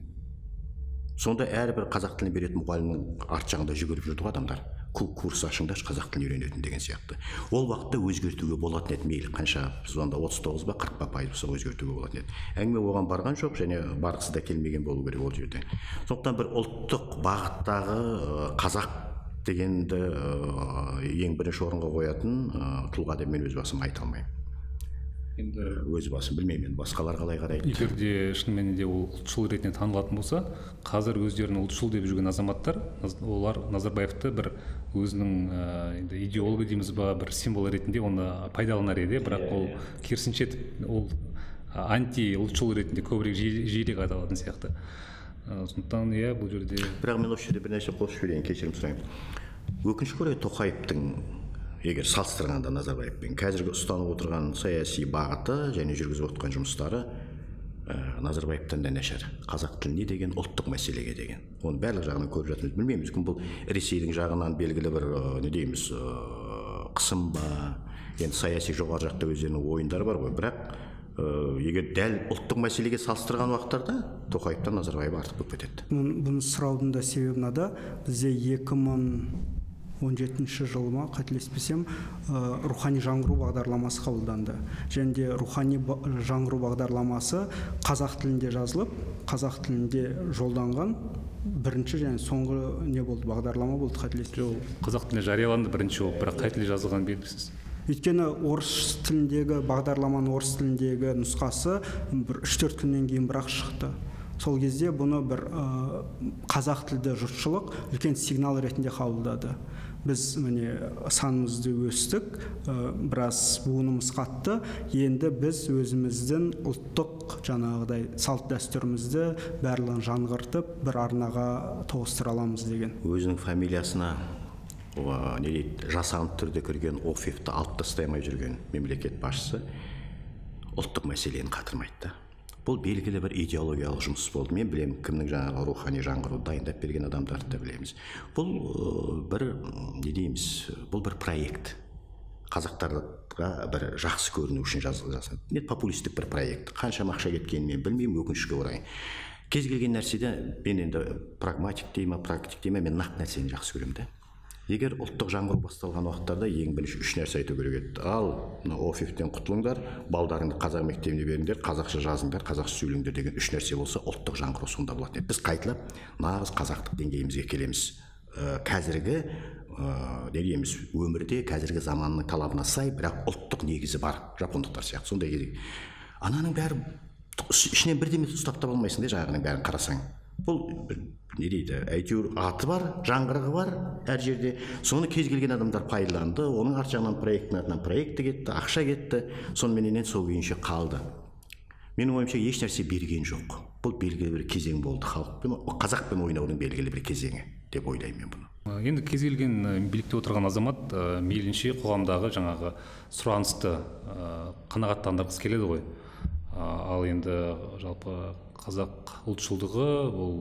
Сонда әрбір қазақ тілін беретін мұғалімнің арт жағында жүгіріп жүрді ғой адамдар. Курс ашыңдаршы, қазақ тілін үйренетін деген сияқты. Ол уақытта өзгертуге болатын еді, мейлі қанша, біз онда 39 ба 40 ба пайыз болса өзгертуге болатын еді. Әңгіме оған барған жоқ, және барғысы да келмеген болу керек ол жерде. Сондықтан бір ұлттық бағыттағы қазақ дегенді ең бірінші орынға қоятын тұлға деп мен өз басым айта алмаймын. Енді өз басым білмеймін, басқалар қалай қарайды. Егер де шынымен де ол ұлтшыл ретінде танылатын болса, қазір өздерін ұлтшыл деп жүрген азаматтар, олар Назарбаевты бір өзінің енді идеологы дейміз ба, бір символ ретінде оны пайдаланар еді, бірақ ол керісінше ол анти ұлтшыл ретінде көбірек жиірек аталатын сияқты. Сондықтан иә, бұл жерде. Бірақ мен осы жерде бір нәрсе қосып жіберейін, кешірім сұраймын. Өкінішке орай Тоқаевтың, егер салыстырғанда Назарбаевпен, қазіргі ұстанып отырған саяси бағыты және жүргізіп отырған жұмыстары Назарбаевтан да нашар. Қазақ тіліне деген, ұлттық мәселеге деген. Оны барлық жағынан көріп жатырмыз. Білмейміз, мүмкін бұл Ресейдің жағынан белгілі бір, не дейміз, қысым ба, енді саяси жоғары жақта өздерінің ойындары бар ғой. Бірақ егер дәл ұлттық мәселеге салыстырған уақыттарда Тоқаевтан Назарбаев артық болып кетеді. Бұны сұраудың да себебі мынада, бізде 17 жылы ма, қателеспесем, рухани жаңғыру бағдарламасы қабылданды. Және де рухани жаңғыру бағдарламасы қазақ тілінде жазылып, қазақ тілінде жолданған бірінші және соңғы не болды, бағдарлама болды, қателеспесем. Қазақ тілінде жарияланды бірінші болып, бірақ қай тілде жазылғаны белгісіз. Өйткені орыс тіліндегі бағдарламаның орыс тіліндегі нұсқасы бір 3-4 күннен кейін бірақ шықты. Сол кезде бұны бір қазақ тілді жұртшылық үлкен сигнал ретінде қабылдады. Біз міне санымызды өстік, біраз буынымыз қатты, енді біз өзіміздің ұлттық жаңағыдай салт дәстүрімізді барлығын жаңғыртып бір арнаға тоғыстыра аламыз деген. Өзінің фамилиясына не дейді, жасанды түрде кірген ОФИФ-ті алып тастай алмай жүрген мемлекет басшысы ұлттық мәселені қатырмайды да. Бұл белгілі бір идеологиялық жұмыс болды. Мен білемін, кімнің жаңағы рухани жаңғыруды дайындап берген адамдарды да білеміз. Бұл бір, не дейміз, бұл бір проект. Қазақтарға бір жақсы көріну үшін жазылған. Не популистік бір проект. Қаншама ақша кеткенін мен білмеймін, өкінішке орай. Кез келген нәрседе мен енді прагматик деймін, практик деймін, мен нақты нәрсені жақсы көремін да. Егер ұлттық жаңғыру басталған уақыттарда ең бірінші үш нәрсе айту керек еді. Ал, мына ОФИФ-тен құтылыңдар, балдарыңды қазақ мектебіне беріңдер, қазақша жазыңдар, қазақша сөйлеңдер деген үш нәрсе болса, ұлттық жаңғыру сонда болатын еді. Біз қайталап нағыз қазақтық деңгейімізге келеміз. Қазіргі, не дейміз, өмірде қазіргі заманның талабына сай, бірақ ұлттық негізі бар, жапондықтар сияқты. Сондай керек. Ананың бәрі ішінен бірдеме ұстап таба алмайсың да, жаңағының бәрін қарасаң. Бұл не дейді, әйтеуір аты бар, жаңғырығы бар әр жерде. Соны кез келген адамдар пайдаланды, оның арт жағынан проекттің артынан проекті кетті, ақша кетті, соныменен сол күйінше қалды. Менің ойымша еш нәрсе берген жоқ. Бұл белгілі бір кезең болды, халықпен, қазақпен ойнаудың белгілі бір кезеңі деп ойлаймын мен бұны. Енді кез келген билікте отырған азамат мейлінше қоғамдағы жаңағы сұранысты қанағаттандырғысы келеді ғой. Ал енді жалпы қазақ ұлтшылдығы бұл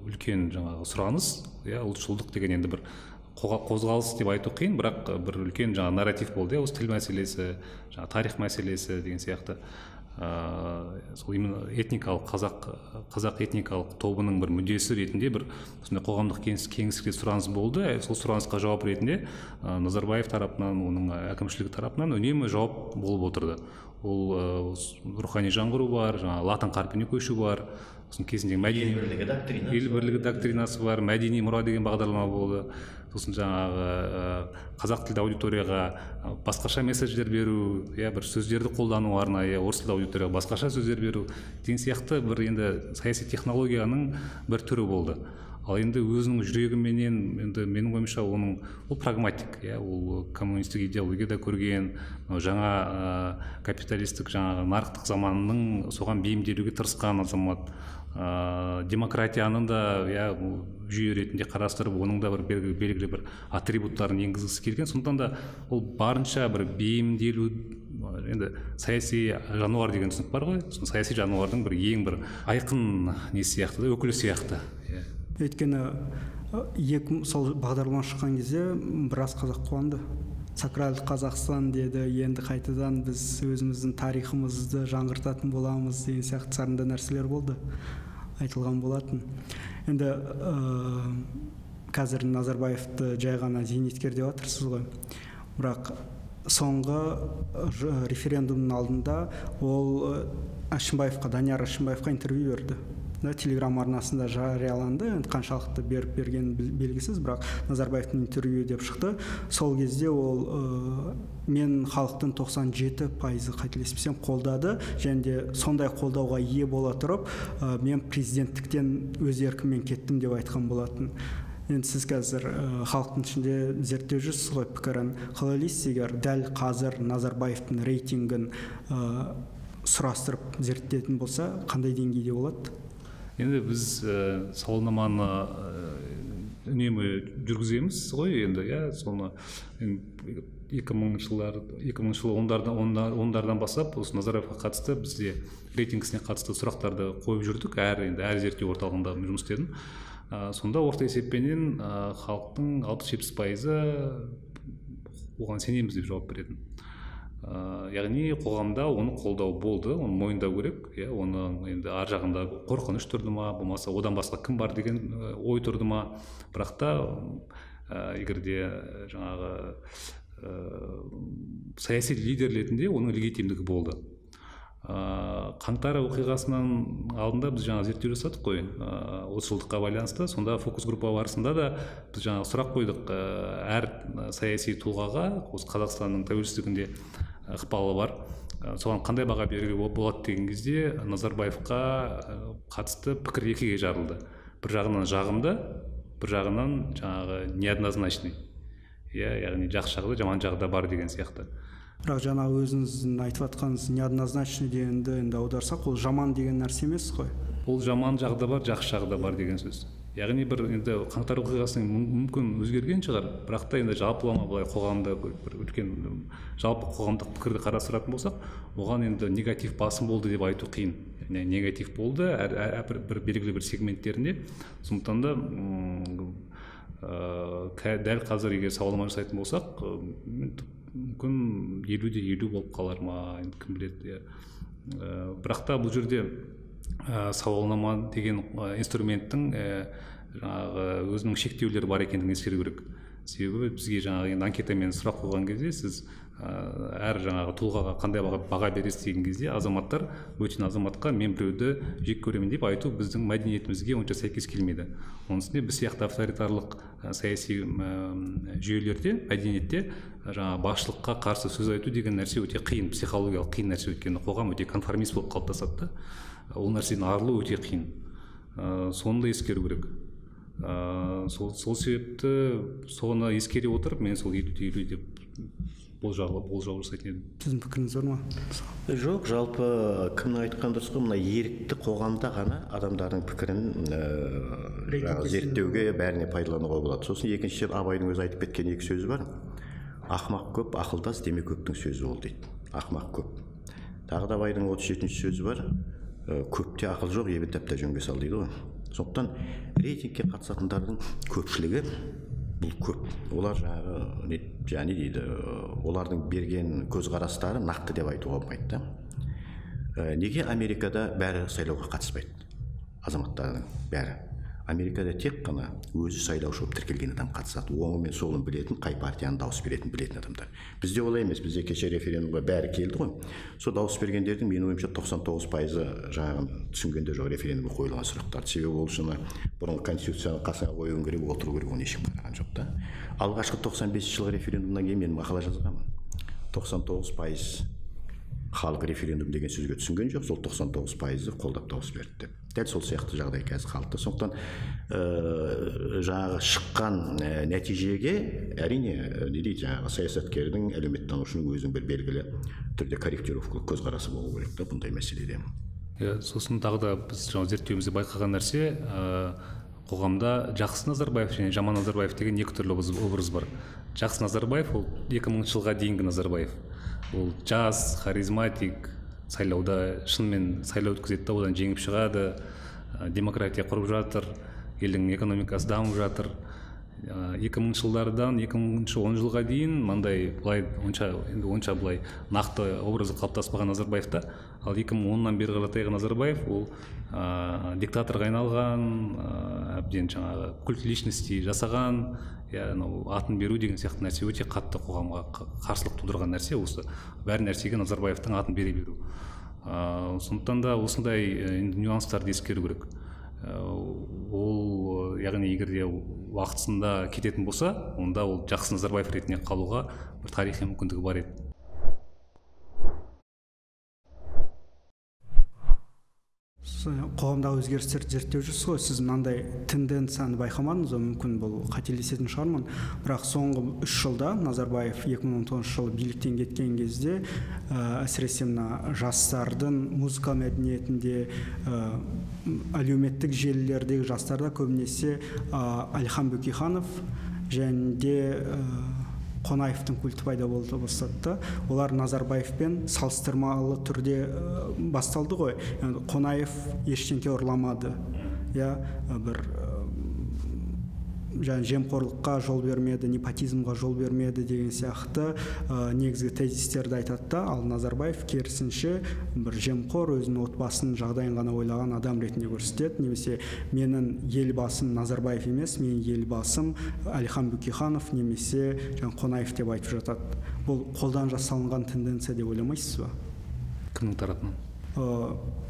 үлкен жаңағы сұраныс, иә, ұлтшылдық деген енді бір қозғалыс деп айту қиын, бірақ бір үлкен жаңа нарратив болды, осы тіл мәселесі, жаңа тарих мәселесі деген сияқты. Сол именно этникалық қазақ этникалық тобының бір мүддесі ретінде бір сондай қоғамдық кеңістікте сұраныс болды. Сол сұранысқа жауап ретінде Назарбаев тарапынан, оның әкімшілігі тарапынан үнемі жауап болып отырды. Ол рухани жаңғыру бар, жаңа латын қарпіне көшу бар, сосын кезіндегі мәдени ел бірлігі доктринасы бар, мәдени мұра деген бағдарлама болды. Сосын жаңағы қазақ тілді аудиторияға басқаша месседждер беру, иә, бір сөздерді қолдану арнайы, орыс тілді аудиторияға басқаша сөздер беру деген сияқты бір енді саяси технологияның бір түрі болды. Ал енді өзінің жүрегіменен, енді менің ойымша, оның ол прагматик, иә, ол коммунистік идеологияда көрген, жаңа капиталистік жаңағы нарықтық заманның соған бейімделуге тырысқан азамат, демократияны да, иә, жүйе ретінде қарастырып, оның да бір белгілі бір атрибуттарын енгізгісі келген. Сондықтан да ол барынша бір бейімделу, енді саяси жануар деген түсінік бар ғой, саяси жануардың бір ең бір айқын несі сияқты, өкілі сияқты. Өйткені сол бағдарлама шыққан кезде біраз қазақ қуанды. Сакралды Қазақстан деді, енді қайтадан біз өзіміздің тарихымызды жаңғыртатын боламыз деген сияқты сарында нәрселер болды, айтылған болатын. Енді қазір Назарбаевты жай ғана зейнеткер деп жатырсыз ғой. Бірақ соңғы референдумның алдында ол Әшімбаевқа, Данияр Әшімбаевқа интервью берді. Телеграм арнасында жарияланды, енді қаншалықты беріп берген белгісіз, бірақ Назарбаевтың интервьюі деп шықты. Сол кезде ол мен халықтың 97% қателеспесем қолдады, және де сондай қолдауға ие бола тұрып, мен президенттіктен өз еркіммен кеттім деп айтқан болатын. Енді сіз қазір халықтың ішінде зерттеп жүрсіз ғой пікірін. Қалай ойлайсыз, егер дәл қазір Назарбаевтың рейтингін сұрастырып зерттейтін болса, қандай деңгейде болады? Енді біз сауалнаманы үнемі жүргіземіз ғой енді, иә, соны 2000-ші жылы ондардан бастап осы Назарбаевқа қатысты бізде рейтингісіне қатысты сұрақтарды қойып жүрдік. Әр зерттеу орталығында жұмыс істедім. Сонда орта есеппенен халықтың 60-70% оған сенеміз деп жауап беретін. Яғни қоғамда оны қолдау болды, оны мойындау керек, иә, оның енді ар жағында қорқыныш тұрды ма, болмаса одан басқа кім бар деген ой тұрды ма, бірақ та Егер де жаңағы саяси лидер ретінде оның легитимдігі болды. Қаңтар оқиғасынан алдында біз жаңа зерттеу жасадық қой, 30 жылдыққа байланысты. Сонда фокус группа барысында да біз жаңа сұрақ қойдық, әр саяси тұлғаға осы Қазақстанның тәуелсіздігінде ықпалы бар, соған қандай баға беруге болады деген кезде Назарбаевқа қатысты пікір екіге жарылды. Бір жағынан жағымды, бір жағынан жаңағы неоднозначный, яғни жақсы жағы да жаман жағы да бар деген сияқты. Бірақ жаңа өзіңіздің айтып жатқаныңыз неоднозначный дегенді енді аударсақ, ол жаман деген нәрсе емес қой. Ол жаман жағы да бар, жақсы жағы да бар деген сөз. Яғни бір енді қаңтар оқиғасының мүмкін өзгерген шығар, бірақ та енді жалпылама былай қоғамда бір үлкен жалпы қоғамдық пікірді қарастыратын болсақ, оған енді негатив басым болды деп айту қиын. Яғни негатив болды әр бір белгілі бір сегменттерінде. Сондықтан да дәл қазір егер сауалнама жасайтын болсақ, мүмкін 50-50 болып қалар ма, енді кім біледі. Бірақ та бұл жерде сауалнама деген инструменттің жаңағы өзінің шектеулері бар екендігін ескеру керек. Себебі бізге жаңағы енді анкетамен сұрақ қойған кезде сіз әр жаңағы тұлғаға қандай баға бересіз деген кезде азаматтар бөтен азаматқа мен біреуді жек көремін деп айту біздің мәдениетімізге онша сәйкес келмейді. Оның үстіне біз сияқты авторитарлық саяси жүйелерде, мәдениетте жаңағы басшылыққа қарсы сөз айту деген нәрсе өте қиын, психологиялық қиын нәрсе, өйткені қоғам өте конформист болып қалыптасады да, ол нәрседен арылу өте қиын. Соны да ескеру керек. Сол себепті соны ескере отырып мен сол 50-50 деп болжау жасайтын едім. Сіздің пікіріңіз бар ма? Жоқ, жалпы кімнің айтқаны дұрыс қой, мына ерікті қоғамда ғана адамдардың пікірін зерттеуге, бәріне пайдалануға болады. Сосын екіншіден Абайдың өзі айтып кеткен екі сөзі бар. Ақымақ көп, ақылдас деме көптің сөзі ол дейді. Ақымақ көп. Тағы да Абайдың 37-ші сөзі бар. Көпте ақыл жоқ, ебін тап та жөнге сал дейді ғой. Сондықтан рейтингке қатысатындардың көпшілігі бұл көп. Олар жаңағы не дейді, олардың берген көзқарастары нақты деп айтуға болмайды да. Неге Америкада бәрі сайлауға қатыспайды? Азаматтардың бәрі. Америкада тек қана өзі сайлаушы болып тіркелген адам қатысады. Оңы мен солын білетін, қай партияны дауыс беретін білетін адамдар. Бізде олай емес. Бізде кеше референдумға бәрі келді ғой. Сол дауыс бергендердің менің ойымша 99% жаңағы түсінгенде жоқ референдумға қойылған сұрақтарды. Себебі ол үшін бұрынғы конституцияны қасына қоюың керек, отыру керек, оны ешкім қараған жоқ та. Алғашқы 95 жылғы референдумнан кейін мен мақала жазғанмын. 99% халық референдум деген сөзге түсінген жоқ, сол 99%-ы қолдап дауыс берді деп. Дәл сол сияқты жағдай қазір халықта. Сондықтан жаңағы шыққан нәтижеге әрине не дейді жаңағы саясаткердің, әлеуметтанушының өзінің бір белгілі түрде корректировкалық көзқарасы болу керек та бұндай мәселеде. Сосын тағы да біз жаңа зерттеуімізде байқаған нәрсе, қоғамда жақсы Назарбаев және жаман Назарбаев деген екі түрлі образ бар. Жақсы Назарбаев ол 2000 жылға дейінгі Назарбаев. Ол жас, харизматик, сайлауда шынымен сайлау өткізеді да, одан жеңіп шығады, демократия құрып жатыр, елдің экономикасы дамып жатыр. 2000 жылдардан 2010 жылға дейін мындай былай онша енді онша былай нақты образы қалыптаспаған Назарбаев та. Ал 2010-нан бері қаратайғы Назарбаев ол диктаторға айналған, әбден жаңағы культ личности жасаған, анау атын беру деген сияқты нәрсе өте қатты қоғамға қарсылық тудырған нәрсе осы. Бәр нәрсеге Назарбаевтың атын бере беру. Сондықтан да осындай нюанстарды ескеру керек. Ол, яғни егер де уақытысында кететін болса, онда ол жақсы Назарбаев ретінде қалуға бір тарихи мүмкіндігі бар еді. Қоғамдағы өзгерістерді зерттеп жүрсіз ғой, сіз мынандай тенденцияны байқамадыңыз ба? Мүмкін бұл қателесетін шығармын, бірақ соңғы 3 жылда Назарбаев 2019 жылы биліктен кеткен кезде, әсіресе мына жастардың музыка мәдениетінде, әлеуметтік желілердегі жастарда көбінесе Әлихан Бөкейханов және де Қонаевтың культі пайда болды бастады. Олар Назарбаевпен салыстырмалы түрде басталды ғой. Қонаев ештеңке ұрламады. Бір Жаңа жемқорлыққа жол бермеді, непотизмға жол бермеді деген сияқты негізгі тезистерді айтады да. Ал Назарбаев керісінше бір жемқор, өзінің отбасының жағдайын ғана ойлаған адам ретінде көрсетеді. Немесе менің елбасым Назарбаев емес, менің елбасым Әлихан Бөкейханов немесе жаңа Қонаев деп айтып жатады. Бұл қолдан жасалынған тенденция деп ойламайсыз ба? Кімнің тарапынан?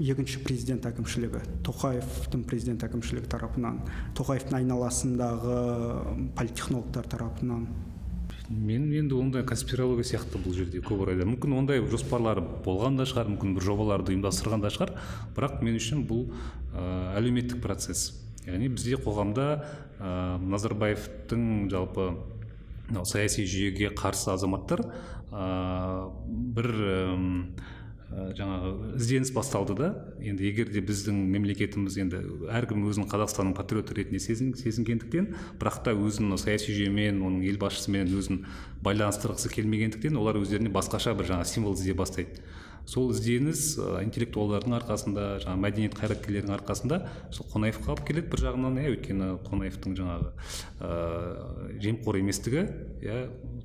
Екінші президент әкімшілігі, Тоқаевтың президент әкімшілігі тарапынан, Тоқаевтың айналасындағы политтехнологтар тарапынан. Мен енді ондай конспирология сияқты бұл жерде көп орайда. Мүмкін ондай жоспарлары болған да шығар, мүмкін бір жобаларды ұйымдастырған да шығар, бірақ мен үшін бұл әлеуметтік процесс. Яғни бізде қоғамда Назарбаевтың жалпы саяси жүйеге қарсы азаматтар бір жаңағы ізденіс басталды да. Енді егер де біздің мемлекетіміз, енді әркім өзін Қазақстанның патриоты ретінде сезінгендіктен, бірақ та өзінің саяси жүйемен, оның ел басшысымен өзін байланыстырғысы келмегендіктен, олар өздеріне басқаша бір жаңа символ іздей бастайды. Сол ізденіс интеллектуалдардың арқасында, жаңа мәдениет қайраткерлерінің арқасында сол Қонаевқа алып келеді бір жағынан, иә, өйткені Қонаевтың жаңағы жемқор еместігі, иә,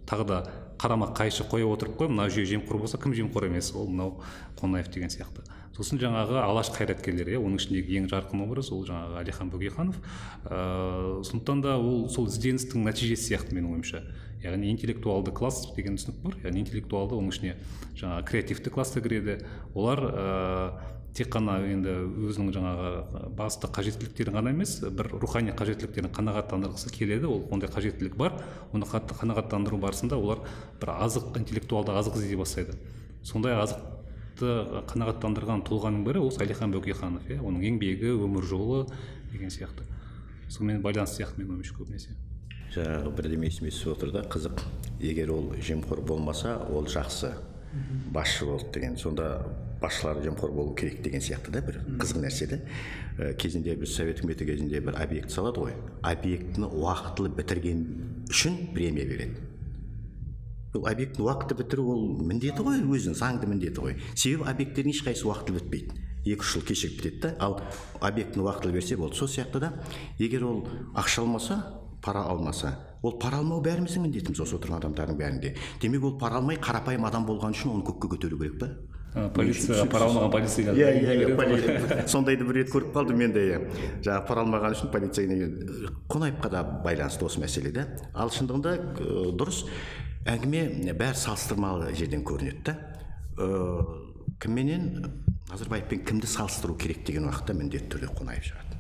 тағы да қарама қайшы қоя отырып қой, мына жүйе жемқор болса, кім жемқор емес, ол мынау Қонаев деген сияқты. Сосын жаңағы алаш қайраткерлері, оның ішіндегі ең жарқын образ ол жаңағы Әлихан Бөкейханов. Сондықтан да ол сол ізденістің нәтижесі сияқты менің ойымша. Яғни интеллектуалды класс деген түсінік бар, яғни интеллектуалды, оның ішіне жаңағы креативті класс та кіреді. Олар тек қана енді өзінің жаңағы басты қажеттіліктерін ғана емес, бір рухани қажеттіліктерін қанағаттандырғысы келеді. Ол ондай қажеттілік бар, оны қанағаттандыру барысында олар бір азық, интеллектуалды азық іздей бастайды. Сондай азықты қанағаттандырған тұлғаның бірі осы Әлихан Бөкейханов, иә, оның еңбегі, өмір жолы деген сияқты. Сонымен байланысты сияқты менің ойымша көбінесе. Жаңағы бірдеме есіме түсіп отыр да, қызық. Егер ол жемқор болмаса, ол жақсы басшы болды деген. Сонда басшылар жемқор болу керек деген сияқты да, бір қызық нәрсе де. Кезінде біз Совет үкіметі кезінде бір объект салады ғой. Объектіні уақытылы бітірген үшін премия береді. Ол объектіні уақытылы бітіру ол міндеті ғой, өзінің заңды міндеті ғой. Себебі объекттердің ешқайсысы уақытылы бітпейді. 2-3 жыл кешігіп бітеді да, ал объектіні уақытылы берсе болды. Сол сияқты да, егер ол ақша алмаса, пара алмаса, ол пара алмау бәріміздің міндетіміз, осы отырған адамдардың бәрінде. Демек, ол пара алмай қарапайым адам болған үшін оны көкке көтеру керек пе? Полиция, пара алмаған полиция. Иә, сондайды бір рет көріп қалдым мен де. Жаңағы пара алмаған үшін полиция. Қонаевқа да байланысты осы мәселе де. Ал шындығында дұрыс, әңгіме бәрі салыстырмалы жерден көрінеді да. Кімменен, Назарбаевпен кімді салыстыру керек деген уақытта міндетті түрде Қонаев шығады.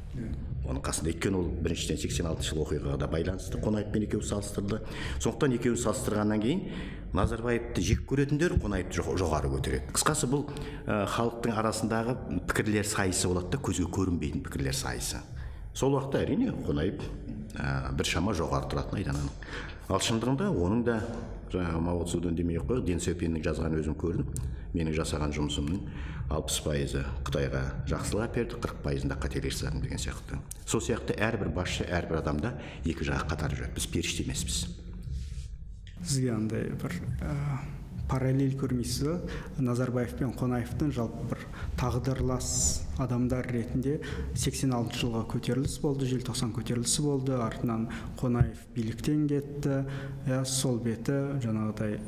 Оның қасында, өйткені ол біріншіден 86 жыл оқиғаға да байланысты Қонаевпен екеуі салыстырды. Сондықтан екеуін салыстырғаннан кейін Назарбаевты жек көретіндер Қонаевты жоғары көтереді. Қысқасы, бұл халықтың арасындағы пікірлер сайысы болады да, көзге көрінбейтін пікірлер сайысы. Сол уақытта әрине Қонаев біршама жоғары тұратыны айдан анық. Ал шындығында оның да жаңағы Мао Цзэдун демей ақ қояйық, Дэн Сяопиннің жазғанын өзім көрдім. Менің жасаған жұмысымның 60% Қытайға жақсылық әперді, 40%-ында қателік жасадым деген сияқты. Сол сияқты әрбір басшы, әрбір адамда екі жағы қатар жүреді. Біз періште емеспіз. Сізге андай бір параллель көрмейсіз бе? Назарбаев пен Қонаевтың жалпы бір тағдырлас адамдар ретінде 86 жылға көтеріліс болды, желтоқсан көтерілісі болды, артынан Қонаев биліктен кетті, сол беті жаңағыдай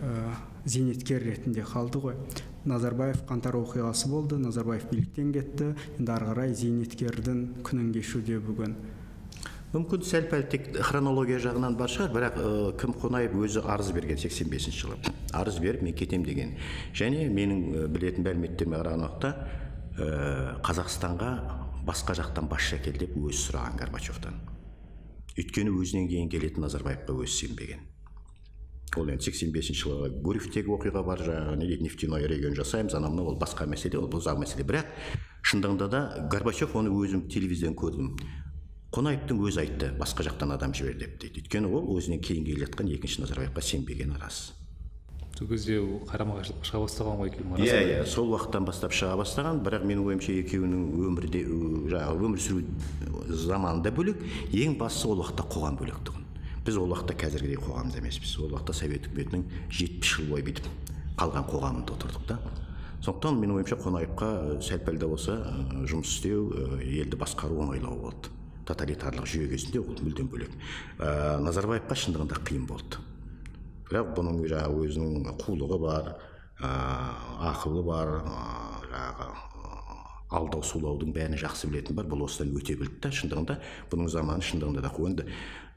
зейнеткер ретінде қалды ғой. Назарбаев қаңтар оқиғасы болды, Назарбаев биліктен кетті, енді ары қарай зейнеткердің күнін кешуде бүгін. Мүмкін сәл-пәл тек хронология жағынан бар шығар, бірақ кім Қонаев өзі арыз берген 85 жылы. Арыз беріп, мен кетем деген. Және менің білетін мәліметтеріме қараған уақытта Қазақстанға басқа жақтан басшы әкел деп өзі сұраған Горбачевтан. Өйткені өзінен кейін келетін Назарбаевқа өзі сенбеген. Ол енді 85 жылғы Гурьевтегі оқиға бар, жаңағы не дейді, нефтяной регион жасаймыз, анау мынау, ол басқа мәселе, ол ұзақ мәселе. Бірақ шындығында да Горбачев, оны өзім телевизордан көрдім. Қонаевтың өзі айтты, басқа жақтан адам жібер деп дейді. Өйткені ол өзінен кейін келе жатқан екінші Назарбаевқа сенбеген рас. Сол кезде қарама-қайшылық шыға бастаған ғой екеуінің арасында. Иә, сол уақыттан бастап шыға бастаған, бірақ менің ойымша екеуінің өмірде жаңағы өмір сүру заманы да бөлек, ең бастысы ол уақытта қоғам бөлек тұғын. Біз ол уақытта қазіргідей қоғамда емеспіз. Ол уақытта Совет үкіметінің 70 жыл бойы бүйтіп қалған қоғамында отырдық та. Сондықтан менің ойымша Қонаевқа сәл-пәл де болса жұмыс істеу, елді басқару оңайлау болды. Тоталитарлық жүйе кезінде ол мүлдем бөлек. Назарбаевқа шындығында қиын болды. Бірақ бұның жаңағы өзінің қулығы бар, ақылы бар, жаңағы алдау сулаудың бәрін жақсы білетін бар. Бұл осыдан өте білді да, шындығында бұның заманы шындығында да қуанды.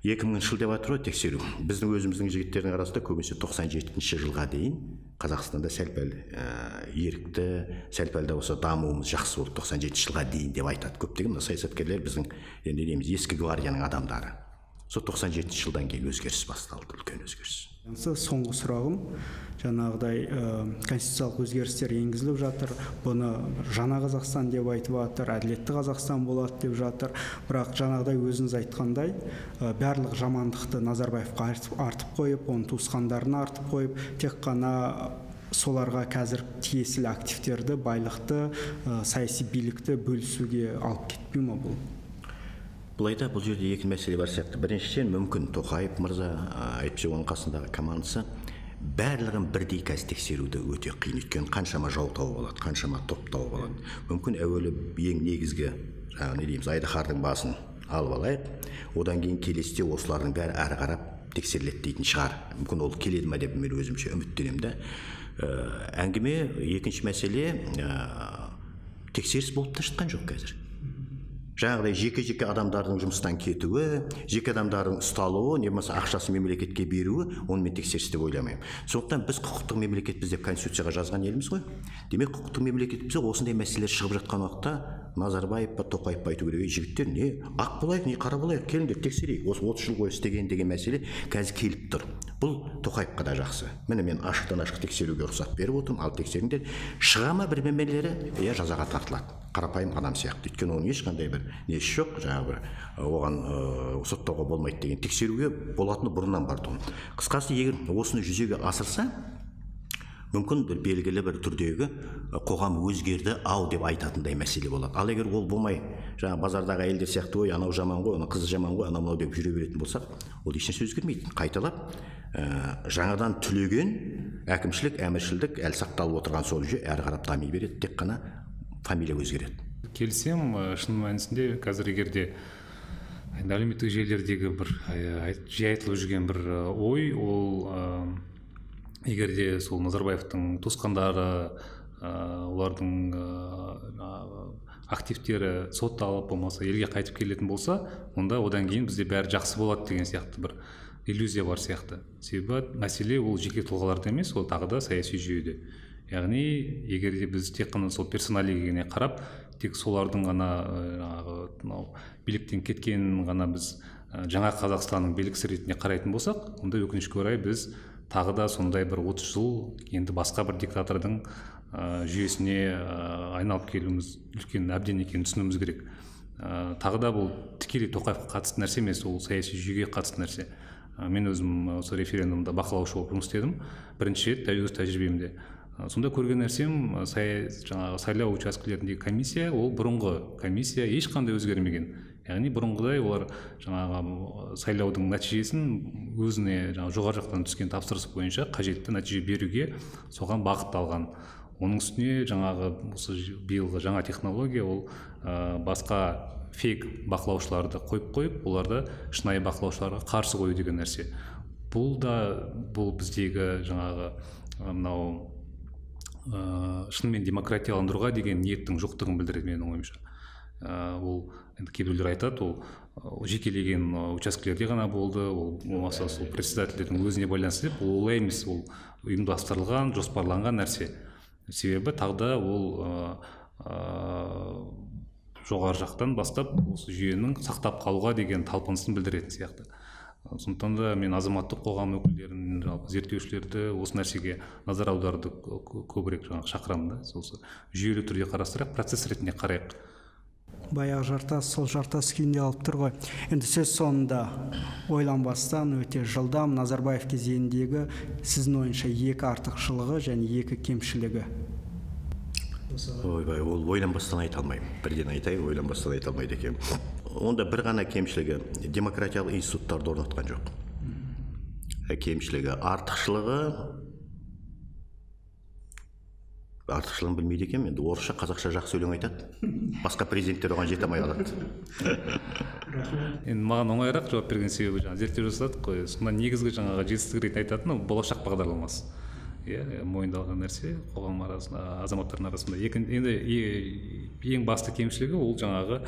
2000 жыл деп жатыр ғой тексеру. Біздің өзіміздің жігіттердің арасында көбінесе 97 жылға дейін Қазақстанда сәл-пәл ерікті, сәл-пәл де болса дамуымыз жақсы болды 97 жылға дейін деп айтады. Көптеген мына саясаткерлер біздің енді дейміз ескі гвардияның адамдары. Сол 97 жылдан кейін өзгеріс басталды, үлкен өзгеріс. Соңғы сұрағым, жаңағыдай конституциялық өзгерістер енгізіліп жатыр, бұны жаңа Қазақстан деп айтып жатыр, әділетті Қазақстан болады деп жатыр. Бірақ жаңағыдай өзіңіз айтқандай, барлық жамандықты Назарбаевқа артып қойып, оның туысқандарына артып қойып, тек қана соларға қазір тиесілі активтерді, байлықты, саяси билікті бөлісуге алып кетпей ме бұл? Былайда бұл жерде екі мәселе бар сияқты. Біріншіден, мүмкін Тоқаев мырза, әйтпесе оның қасындағы командасы барлығын бірдей қазір тексеруді өте қиын. Өйткені қаншама жау тауып алады, қаншама топ тауып алады. Мүмкін әуелі ең негізгі жаңағы не дейміз, айдаһардың басын алып алайық. Одан кейін келесіде осылардың бәрі әрі қарап тексеріледі дейтін шығар. Мүмкін ол келеді ме деп мен өзімше үміттенемін да. Әңгіме екінші мәселе, тексеріс болып та шыққан жоқ қазір. Жаңағыдай жеке-жеке адамдардың жұмыстан кетуі, жеке адамдардың ұсталуы, не болмаса ақшасын мемлекетке беруі, онымен тексеріс деп ойламаймын. Сондықтан біз құқықтық мемлекетпіз деп конституцияға жазған елміз ғой. Демек, құқықтық мемлекетімізде осындай мәселелер шығып жатқан уақытта Назарбаев па, Тоқаев па айту керек, жігіттер, не ақ болайық, не қара болайық, келіңдер тексерейік. Осы 30 жыл бойы істеген деген мәселе қазір келіп тұр. Бұл Тоқаевқа да жақсы. Міне мен ашықтан ашық тексеруге рұқсат беріп отырмын, ал тексеріңдер. Шыға ма бірдемелері, иә, жазаға тартылады. Қарапайым адам сияқты. Өйткені оның ешқандай бір несі жоқ, жаңағы бір оған соттауға болмайды деген тексеруге болатыны бұрыннан бар тұғын. Қысқасы, егер осыны жүзеге асырса, мүмкін бір белгілі бір түрдегі қоғам өзгерді ау деп айтатындай мәселе болады. Ал егер ол болмай, жаңа базардағы әйелдер сияқты, ой, анау жаман ғой, анау қызы жаман ғой, анау мынау деп жүре беретін болсақ, ол ешнәрсе өзгермейді. Қайталап жаңадан түлеген әкімшілік, әміршілдік әлі сақталып отырған сол жүйе әрі қарап дами береді, тек қана фамилия өзгереді. Келісем, шын мәнісінде қазір егер де әлеуметтік желілердегі бір жиі айтылып жүрген бір ой, ол егер де сол Назарбаевтың туысқандары, олардың активтері сотталып болмаса елге қайтып келетін болса, онда одан кейін бізде бәрі жақсы болады деген сияқты бір иллюзия бар сияқты. Себебі мәселе ол жеке тұлғаларда емес, ол тағы да саяси жүйеде. Яғни егер де біз тек қана сол персоналигіне қарап, тек солардың ғана мынау биліктен кеткенін ғана біз жаңа Қазақстанның белгісі ретінде қарайтын болсақ, онда өкінішке орай біз тағы да сондай бір 30 жыл енді басқа бір диктатордың жүйесіне айналып келуіміз үлкен әбден екенін түсінуіміз керек. Тағы да бұл тікелей Тоқаевқа қатысты нәрсе емес, ол саяси жүйеге қатысты нәрсе. Мен өзім осы референдумда бақылаушы болып жұмыс істедім, бірінші рет өз тәжірибемде. Сонда көрген нәрсем, жаңағы сайлау учаскелеріндегі комиссия, ол бұрынғы комиссия, ешқандай өзгермеген. Яғни бұрынғыдай олар жаңағы сайлаудың нәтижесін өзіне жаңағы жоғары жақтан түскен тапсырыс бойынша қажетті нәтиже беруге соған бағытталған. Оның үстіне жаңағы осы биылғы жаңа технология, ол басқа фейк бақылаушыларды қойып, оларды шынайы бақылаушыларға қарсы қою деген нәрсе. Бұл да бұл біздегі жаңағы мынау шынымен демократияландыруға деген ниеттің жоқтығын білдіреді менің ойымша. Ол енді кейбіреулер айтады, ол жекелеген учаскелерде ғана болды, ол болмаса сол председательдердің өзіне байланысты деп, ол олай емес, ол ұйымдастырылған, жоспарланған нәрсе. Себебі тағы да ол жоғары жақтан бастап осы жүйенің сақтап қалуға деген талпынысын білдіретін сияқты. Сондықтан да мен азаматтық қоғам өкілдерін, жалпы зерттеушілерді осы нәрсеге назар аударуды көбірек жаңағы шақырамын да. Осы жүйелі түрде қарастырайық, процесс ретінде қарайық. Баяғы жартас сол жартас күйінде алып тұр ғой. Енді сөз соңында ойланбастан өте жылдам Назарбаев кезеңіндегі сіздің ойынша екі артықшылығы және екі кемшілігі. Ойбай, ол ойланбастан айта алмаймын. Бірден айтайын, ойланбастан айта алмайды екенмін. Онда бір ғана кемшілігі, демократиялық институттарды орнатқан жоқ. Кемшілігі, артықшылығы Артықшылығын білмейді екенмін. Енді орысша, қазақша жақсы өлең айтады. Басқа президенттер оған жете алмай қалады. Енді маған оңайырақ жауап берген себебі жаңа зерттеу жасадық қой. Сонда негізгі жаңағы жетістік ретінде айтатыны болашақ бағдарламасы. Иә, мойындалған нәрсе қоғам арасында, азаматтардың арасында. Енді ең басты кемшілігі ол жаңағы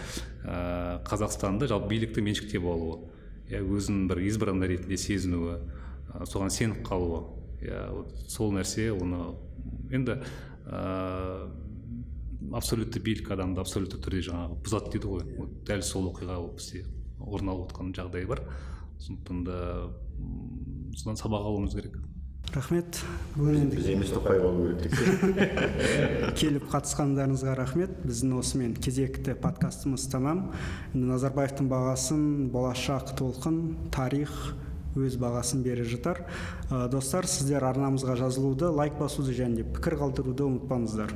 Қазақстанды жалпы билікті меншіктеп алуы. Иә, өзін бір избранный ретінде сезінуі, соған сеніп қалуы. Иә, вот сол нәрсе оны енді абсолютті билік адамды абсолютті түрде жаңағы бұзады дейді ғой. Вот дәл сол оқиға бізде орын алып отқан жағдай бар. Сондықтан да содан сабақ алуымыз керек. Рахмет. Бүгін енді біз емес, Тоқаев алу керек деп. Келіп қатысқандарыңызға рахмет. Біздің осымен кезекті подкастымыз тамам. Енді Назарбаевтың бағасын болашақ толқын, тарих өз бағасын бере жатар. Достар, сіздер арнамызға жазылуды, лайк басуды және де пікір қалдыруды ұмытпаңыздар.